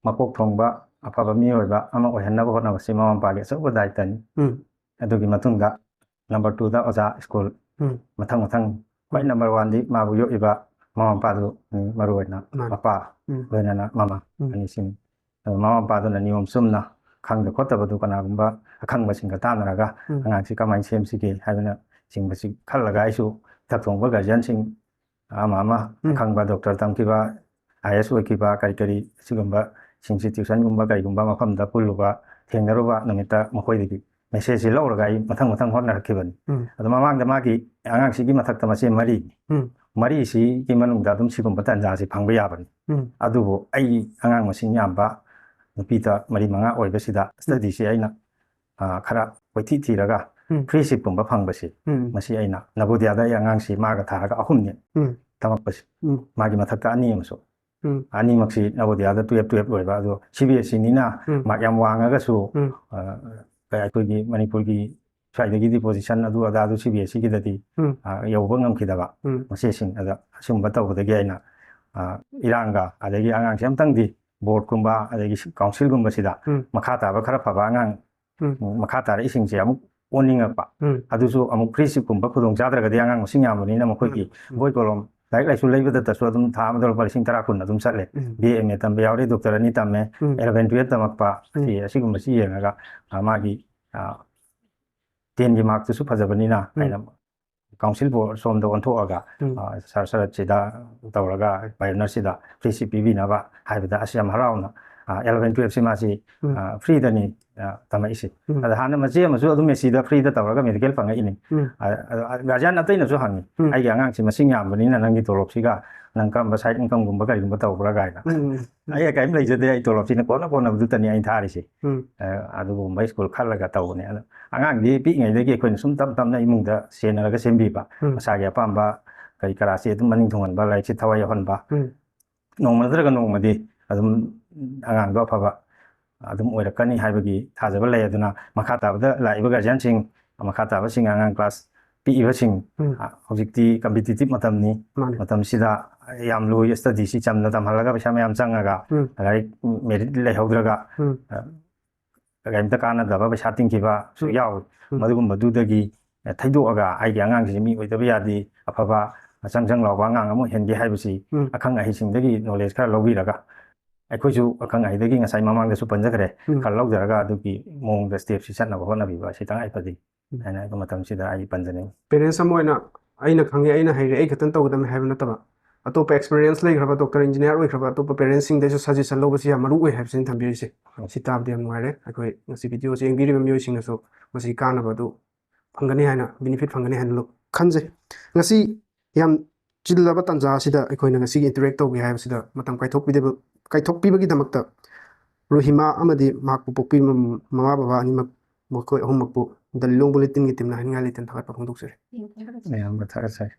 ꯃꯀꯣꯛ ꯊꯣꯡꯕ ꯑꯐꯕ ꯃꯤꯑꯣꯏꯕ ꯑꯃ ꯑꯣꯏꯍꯟꯅꯕ ꯍꯣꯠꯅꯕꯁꯤ ꯃꯃꯥ ꯃꯄꯥꯒꯤ ꯑꯆꯧꯕ ꯗꯥꯏꯇꯅꯤ꯫ ꯎꯝ꯫ ꯑꯗꯨꯒꯤ ꯃꯇꯨꯡꯗ ꯅꯝꯕꯔ ꯇꯨꯗ ꯑꯣꯖꯥ ꯁ꯭ꯀꯨꯜ, ꯎꯝ꯫ ꯃꯊꯪ ꯃꯊꯪ ꯈ꯭ꯋꯥꯏ ꯎꯝ꯫ ꯅꯝꯕꯔ ꯋꯥꯟꯗꯤ ꯃꯥꯕꯨ ꯌꯣꯛꯏꯕ ꯃꯃꯥ ꯃꯄꯥꯗꯨ, ꯎꯝ, ꯃꯔꯨ ꯑꯣꯏꯅ ꯃꯥꯅꯤ꯫ ꯃꯄꯥ, ꯎꯝ꯫ ꯂꯣꯏꯅꯅ ꯃꯃꯥ ꯎꯝ꯫ ꯑꯅꯤꯁꯤꯅꯤ꯫ ꯑꯗꯨ ꯃꯃꯥ ꯃꯄꯥꯗꯨꯅ ꯅꯤꯌꯣꯝ ꯆꯨꯝꯅ ꯈꯪꯗ ꯈꯣꯠꯇꯕꯗꯨ ꯀꯅꯥꯒꯨꯝꯕ ꯑꯈꯪꯕꯁꯤꯡꯒ ꯇꯥꯟꯅꯔꯒ ꯎꯝ꯫ ꯑꯉꯥꯡꯁꯤ ꯀꯃꯥꯏꯅ ꯁꯦꯝꯁꯤꯒꯦ ꯍꯥꯏꯕꯅꯆꯤꯡꯕꯁꯤ ꯈꯜꯂꯒ ꯑꯩꯁꯨ ꯏꯊꯛ ꯊꯣꯡꯕ ꯒꯥꯔꯖꯤꯌꯟꯁꯤꯡ ꯑꯃ ꯑꯃ ꯎꯝ꯫ ꯑꯈꯪꯕ ꯗꯣꯛꯇꯔ ꯇꯝꯈꯤꯕ, ꯑꯥꯏ ꯑꯦꯁ ꯑꯣꯏꯈꯤꯕ, ꯀꯔꯤ ꯀꯔꯤ ꯑꯁꯤꯒꯨꯝꯕꯁꯤꯡꯁꯤ ꯇ꯭ꯌꯨꯁꯟꯒꯨꯝꯕ ꯀꯔꯤꯒꯨꯝꯕ ꯃꯐꯝꯗ ꯄꯨꯜꯂꯨꯕ, ꯊꯦꯡꯅꯔꯨꯕ ꯅꯨꯃꯤꯠꯇ ꯃꯈꯣꯏꯗꯒꯤ ꯃꯦꯁꯦꯖꯁꯤ ꯂꯧꯔꯒ ꯑꯩ ꯃꯊꯪ ꯃꯊꯪ ꯍꯣꯠꯅꯔꯛꯈꯤꯕꯅꯤ꯫ ꯎꯝ꯫ ꯑꯗꯣ ꯃꯃꯥꯡꯗ ꯃꯥꯒꯤ ꯑꯉꯥꯡꯁꯤꯒꯤ ꯃꯊꯛꯇ ꯃꯆꯦ ꯃꯔꯤ, ꯎꯝ꯫ ꯃꯔꯤꯁꯤꯒꯤ ꯃꯅꯨꯡꯗ ꯑꯗꯨꯝ ꯁꯤꯒꯨꯝꯕ ꯇꯥꯟꯖꯥꯁꯤ ꯐꯪꯕ ꯌꯥꯕꯅꯤ꯫ ꯎꯝ꯫ ꯑꯗꯨꯕꯨ ꯑꯩ ꯑꯉꯥꯡ ꯃꯁꯤꯡ ꯌꯥꯝꯕ ꯅꯨꯄꯤꯗ ꯃꯔꯤ ꯃꯉꯥ ꯑꯣꯏꯕꯁꯤꯗ ꯎꯝ꯫ ꯁ꯭ꯇꯗꯤꯁꯤ ꯑꯩꯅ, ꯑ, ꯈꯔ ꯀꯣꯏꯊꯤ ꯊꯤꯔꯒ ꯎꯝ꯫ ꯐ꯭ꯔꯤ ꯁꯤꯠꯀꯨꯝꯕ ꯐꯪꯕꯁꯤ, ꯎꯝ꯫ ꯃꯁꯤ ꯑꯩꯅ ꯅꯕꯣꯗꯤꯌꯥꯗ ꯑꯩ ꯑꯉꯥꯡꯁꯤ ꯃꯥꯒ ꯊꯥꯔꯒ ꯑꯍꯨꯝꯅꯤ ꯎꯝ꯫ ꯇꯝꯃꯛꯄꯁꯤ꯫ ꯎꯝ꯫ ꯃꯥꯒꯤ ꯃꯊꯛꯇ ꯑꯅꯤ ꯑꯃꯁꯨ꯫ ꯎꯝ꯫ ꯑꯅꯤꯃꯛꯁꯤ ꯅꯕꯣꯗꯤꯌꯥꯗ ꯇꯨꯌꯦꯞ ꯇꯨꯌꯦꯞ ꯂꯣꯏꯕ꯫ ꯑꯗꯣ ꯁꯤ ꯕꯤ ꯑꯦꯁ ꯏꯅꯤꯅ ꯎꯝ꯫ ꯃꯥꯔꯛ ꯌꯥꯝ ꯋꯥꯡꯉꯒꯁꯨ, ꯎꯝ꯫ ꯑ, ꯀꯩ ꯑꯩꯈꯣꯏꯒꯤ ꯃꯅꯤꯄꯨꯔꯒꯤ ꯁ꯭ꯋꯥꯏꯗꯒꯤꯗꯤ ꯄꯣꯖꯤꯁꯟ ꯑꯗꯨ ꯑꯗꯥ ꯑꯗꯨ ꯁꯤ ꯕꯤ ꯑꯦꯁ ꯏꯒꯤꯗꯗꯤ, ꯎꯝ꯫ ꯑ, ꯌꯧꯕ ꯉꯝꯈꯤꯗꯕ ꯎꯝ꯫ ꯃꯆꯦꯁꯤꯡ꯫ ꯑꯗ ꯑꯁꯤꯒꯨꯝꯕ ꯇꯧꯕꯗꯒꯤ ꯑꯩꯅ, ꯑ, ꯏꯔꯥꯡꯒ ꯑꯗꯒꯤ ꯑꯉꯥꯡꯁꯦ ꯑꯝꯇꯪꯗꯤ ꯕꯣꯔꯗꯀꯨꯝꯕ ꯑꯗꯒꯤ ꯁꯤ-, ꯀꯥꯎꯟꯁꯤꯜꯒꯨꯝꯕꯁꯤꯗ ꯎꯝ꯫ ꯃꯈꯥ ꯇꯥꯕ ꯈꯔ ꯐꯕ ꯑꯉꯥꯡ ꯎꯝ꯫ ꯃꯈꯥ ꯇꯥꯔꯛꯏꯁꯤꯡꯁꯦ ꯑꯃꯨꯛ ꯑꯣꯟꯅꯤꯡꯉꯛꯄ꯫ ꯎꯝ꯫ ꯑꯗꯨꯁꯨ ꯑꯃꯨꯛ ꯐ꯭ꯔꯤ ꯁꯤꯞꯀꯨꯝꯕ ꯈꯨꯗꯣꯡ ꯆꯥꯗ꯭ꯔꯒꯗꯤ ꯑꯉꯥꯡ ꯃꯁꯤꯡ ꯌꯥꯝꯕꯅꯤꯅ ꯃꯈꯣꯏꯒꯤ ꯎꯝ꯫ ꯕꯣꯏ ꯀꯣꯂꯣꯝ ꯂꯥꯏꯔꯤꯛ ꯂꯥꯏꯁꯨ ꯂꯩꯕꯗꯇꯁꯨ ꯑꯗꯨꯝ ꯊꯥ ꯑꯃꯗ ꯂꯨꯄꯥ ꯂꯤꯁꯤꯡ ꯇꯔꯥ ꯀꯨꯟ ꯑꯗꯨꯝ ꯆꯠꯂꯦ꯫ ꯎꯝ꯫ ꯕꯤ ꯑꯦ ꯑꯦꯝ ꯑꯦ ꯇꯝꯕ ꯌꯥꯎꯔꯦ, ꯗꯣꯛꯇꯔ ꯑꯅꯤ ꯇꯝꯃꯦ, ꯎꯝ꯫ ꯑꯦꯂꯚꯦꯟ ꯇꯨꯌꯦꯜꯞ ꯇꯝꯃꯛꯄ, ꯎꯝ꯫ ꯁꯤ ꯑꯁꯤꯒꯨꯝꯕꯁꯤ ꯌꯦꯡꯉꯒ, ꯑ, ꯃꯥꯒꯤ, ꯑ, ꯇꯦꯟꯒꯤ ꯃꯥꯔꯛꯇꯨꯁꯨ ꯐꯖꯕꯅꯤꯅ ꯎꯝ꯫ ꯍꯥꯏꯅ ꯀꯥꯎꯟꯁꯤꯜ ꯕꯣꯔꯗ ꯁꯣꯝꯗ ꯑꯣꯟꯊꯣꯛꯑꯒ, ꯎꯝ꯫ ꯑ, ꯁꯥꯔ ꯁꯔꯠꯁꯤꯗ ꯇꯧꯔꯒ ꯄꯥꯏꯑꯣꯅꯔꯁꯤꯗ ꯐ꯭ꯔꯤ ꯁꯤꯞ ꯄꯤꯕꯤꯅꯕ ꯍꯥꯏꯕꯗ ꯑꯁ ꯌꯥꯝ ꯍꯔꯥꯎꯅ, ꯑ, ꯑꯦꯂꯚꯦꯟ ꯇꯨꯌꯦꯜꯞꯁꯤ ꯃꯥꯁꯤ, ꯎꯝ꯫ ꯑ, ꯐ꯭ꯔꯤꯗꯅꯤ, ꯑ, ꯇꯝꯃꯛꯏꯁꯦ꯫ ꯎꯝ꯫ ꯑꯗ ꯍꯥꯟꯅ ꯃꯆꯦ ꯑꯃꯁꯨ ꯑꯗꯨꯝ ꯑꯦꯁꯤꯗ ꯐ꯭ꯔꯤꯗ ꯇꯧꯔꯒ ꯃꯦꯗꯤꯀꯦꯜ ꯐꯪꯉꯛꯏꯅꯤ꯫ ꯎꯝ꯫ ꯑ, ꯑ, ꯒꯥꯔꯖꯤꯌꯥꯟ ꯑꯇꯩꯅꯁꯨ ꯍꯪꯉꯤ, ꯎꯝ꯫ "ꯑꯩꯒꯤ ꯑꯉꯥꯡꯁꯤ ꯃꯁꯤꯡ ꯌꯥꯝꯕꯅꯤꯅ ꯅꯪꯒꯤ ꯇꯣꯂꯣꯞꯁꯤꯒ ꯅꯪ ꯀꯔꯝꯕ ꯁꯥꯏꯠ ꯏꯟꯀꯝꯒꯨꯝꯕ ꯀꯔꯤꯒꯨꯝꯕ ꯇꯧꯕ꯭ꯔꯥ?" ꯀꯥꯏꯅ꯫ ꯎꯝ, ꯎꯝ, ꯎꯝ꯫ "ꯑꯩ ꯀꯔꯤꯝ ꯂꯩꯖꯗꯦ, ꯑꯩ ꯇꯣꯂꯣꯞꯁꯤꯅ ꯀꯣꯟꯅ ꯀꯣꯟꯅꯕꯗꯨꯇꯅꯤ ꯑꯩꯅ ꯊꯥꯔꯤꯁꯦ"꯫ ꯎꯝ꯫ ꯑ, ꯑꯗꯨꯒꯨꯝꯕ ꯁ꯭ꯀꯨꯜ ꯈꯜꯂꯒ ꯇꯧꯕꯅꯦ꯫ ꯑꯗꯣ ꯑꯉꯥꯡꯗꯤ ꯄꯤꯛꯏꯉꯩꯗꯒꯤ ꯑꯩꯈꯣꯏꯅ ꯁꯨꯝ ꯇꯞ ꯇꯞꯅ ꯏꯃꯨꯡꯗ ꯁꯦꯟꯅꯔꯒ ꯁꯦꯝꯕꯤꯕ, ꯎꯝ꯫ ꯃꯁꯥꯒꯤ ꯑꯄꯥꯝꯕ ꯀꯔꯤ ꯀꯔꯥꯁꯤ ꯑꯗꯨꯝ ꯃꯅꯤꯡ ꯊꯨꯡꯍꯟꯕ, ꯂꯥꯏꯔꯤꯛꯁꯤ ꯊꯋꯥꯏ ꯌꯥꯎꯍꯟꯕ, ꯎꯝ꯫ ꯅꯣꯡꯃ ꯅꯠꯇ꯭ꯔꯒ ꯅꯣꯡꯃꯗꯤ ꯑꯗꯨꯝ ꯑꯉꯥꯡꯗꯣ ꯑꯐꯕ ꯑꯗꯨꯝ ꯑꯣꯏꯔꯛꯀꯅꯤ ꯍꯥꯏꯕꯒꯤ ꯊꯥꯖꯕ ꯂꯩ꯫ ꯑꯗꯨꯅ ꯃꯈꯥ ꯇꯥꯕꯗ ꯂꯥꯛꯏꯕ ꯒꯥꯔꯖꯤꯌꯥꯟꯁꯤꯡ, ꯃꯈꯥ ꯇꯥꯕꯁꯤꯡ, ꯑꯉꯥꯡ ꯀ꯭ꯂꯥꯁ ꯄꯤꯛꯏꯕꯁꯤꯡ, ꯎꯝ꯫ ꯑ, ꯍꯧꯖꯤꯛꯇꯤ ꯀꯝꯄꯤꯇꯤꯇꯤꯞ ꯃꯇꯝꯅꯤ꯫ ꯃꯥꯅꯦ꯫ ꯃꯇꯝꯁꯤꯗ ꯌꯥꯝ ꯂꯨꯏ, ꯁ꯭ꯇꯗꯤꯁꯤ ꯆꯝꯅ ꯇꯝꯍꯜꯂꯒ ꯄꯩꯁꯥ ꯃꯌꯥꯝ ꯆꯪꯉꯒ ꯎꯝ꯫ ꯂꯥꯏꯔꯤꯛ ꯃꯦꯔꯤꯠ ꯂꯩꯍꯧꯗ꯭ꯔꯒ, ꯎꯝ꯫ ꯑ, ꯀꯔꯤꯝꯇ ꯀꯥꯟꯅꯗꯕ, ꯄꯩꯁꯥ ꯇꯤꯡꯈꯤꯕꯁꯨ ꯎꯝ꯫ ꯌꯥꯎꯏ꯫ ꯎꯝ꯫ ꯃꯗꯨꯒꯨꯝꯕꯗꯨꯗꯒꯤ ꯊꯩꯗꯣꯛꯑꯒ ꯑꯩꯒꯤ ꯑꯉꯥꯡꯁꯤ ꯃꯤ ꯑꯣꯏꯗꯕ ꯌꯥꯗꯦ, ꯑꯐꯕ ꯆꯪ ꯆꯪ ꯂꯥꯎꯕ ꯑꯉꯥꯡ ꯑꯃ ꯑꯣꯏꯍꯟꯒꯦ ꯍꯥꯏꯕꯁꯤ ꯎꯝ꯫ ꯑꯈꯪ ꯑꯍꯩꯁꯤꯡꯗꯒꯤ ꯅꯣꯂꯦꯖ ꯈꯔ ꯂꯧꯕꯤꯔꯒ ꯑꯩꯈꯣꯏꯁꯨ ꯑꯈꯪ ꯑꯍꯩꯗꯒꯤ ꯉꯁꯥꯏ ꯃꯃꯥꯡꯗꯁꯨ ꯄꯟꯖꯈ꯭ꯔꯦ, ꯎꯝ꯫ ꯈꯔ ꯂꯧꯖꯔꯒ ꯑꯗꯨꯒꯤ ꯃꯑꯣꯡꯗ ꯁ꯭ꯇꯦꯞꯁꯤ ꯆꯠꯅꯕ ꯍꯣꯠꯅꯕꯤꯕ ꯑꯁꯤ ꯇꯉꯥꯏ ꯐꯗꯦ ꯎꯝ꯫ ꯍꯥꯏꯅ ꯑꯩꯒꯤ ꯃꯇꯝꯁꯤꯗ ꯑꯩ ꯄꯟꯖꯅꯤꯡꯏ꯫ ꯄꯦꯔꯦꯟꯁ ꯑꯃ ꯑꯣꯏꯅ ꯑꯩꯅ ꯈꯪꯉꯦ, ꯑꯩꯅ ꯍꯩꯔꯦ, ꯑꯩ ꯈꯛꯇꯪ ꯇꯧꯒꯗꯕꯅꯤ ꯍꯥꯏꯕ ꯅꯠꯇꯕ, ꯑꯇꯣꯞꯄ ꯑꯦꯛꯁꯄꯤꯔꯤꯌꯦꯟꯁ ꯂꯩꯈ꯭ꯔꯕ ꯗꯣꯛꯇꯔ, ꯏꯟꯖꯤꯅꯤꯌꯥꯔ ꯑꯣꯏꯈ꯭ꯔꯕ ꯑꯇꯣꯞꯄ ꯄꯦꯔꯦꯟꯁꯁꯤꯡꯗꯩꯁꯨ ꯁꯖꯦꯁꯟ ꯂꯧꯕꯁꯤ ꯌꯥꯝ ꯃꯔꯨ ꯑꯣꯏ ꯍꯥꯏꯕꯁꯤꯅ ꯊꯝꯕꯤꯔꯤꯁꯦ꯫ ꯁꯤ ꯇꯥꯕꯗ ꯌꯥꯝ ꯅꯨꯡꯉꯥꯏꯔꯦ꯫ ꯑꯩꯈꯣꯏ ꯉꯁꯤ ꯚꯤꯗꯤꯑꯣꯁꯦ ꯌꯦꯡꯕꯤꯔꯤꯕ ꯃꯤꯑꯣꯏꯁꯤꯡꯅꯁꯨ ꯃꯁꯤ ꯀꯥꯟꯅꯕ ꯑꯗꯨ ꯐꯪꯒꯅꯤ ꯍꯥꯏꯅ, ꯕꯤꯅꯤꯐꯤꯠ ꯐꯪꯒꯅꯤ ꯍꯥꯏꯅ ꯂꯧ-, ꯈꯟꯖꯩ꯫ ꯉꯁꯤ ꯌꯥꯝ ꯆꯤꯜꯂꯕ ꯇꯥꯟꯖꯥ ꯑꯁꯤꯗ ꯑꯩꯈꯣꯏꯅ ꯉꯁꯤꯒꯤ ꯏꯟꯇꯔꯦꯛ ꯇꯧꯒꯦ ꯍꯥꯏꯕꯁꯤꯗ ꯃꯇꯝ ꯀꯥꯏꯊꯣꯛꯄꯤꯗꯕ-, ꯀꯥꯏꯊꯣꯛꯄꯤꯕꯒꯤꯗꯃꯛꯇ ꯔꯨꯍꯤꯃꯥ ꯑꯃꯗꯤ ꯃꯍꯥꯛꯄꯨ ꯄꯣꯛꯄꯤꯕ ꯃꯃꯥ ꯕꯕꯥ ꯑꯅꯤꯃꯛ, ꯃꯈꯣꯏ ꯑꯍꯨꯝꯃꯛꯄꯨ ꯗ ꯂꯤꯂꯣꯡ ꯕꯨꯂꯦꯇꯤꯟꯒꯤ ꯇꯤꯝꯅ ꯍꯥꯏꯅꯤꯡꯉꯥꯏ ꯂꯩꯇꯅ ꯊꯥꯒꯠꯄ ꯐꯣꯡꯗꯣꯛꯆꯔꯤ꯫ ꯃꯌꯥꯝꯕ ꯊꯥꯒꯠꯆꯔꯤ꯫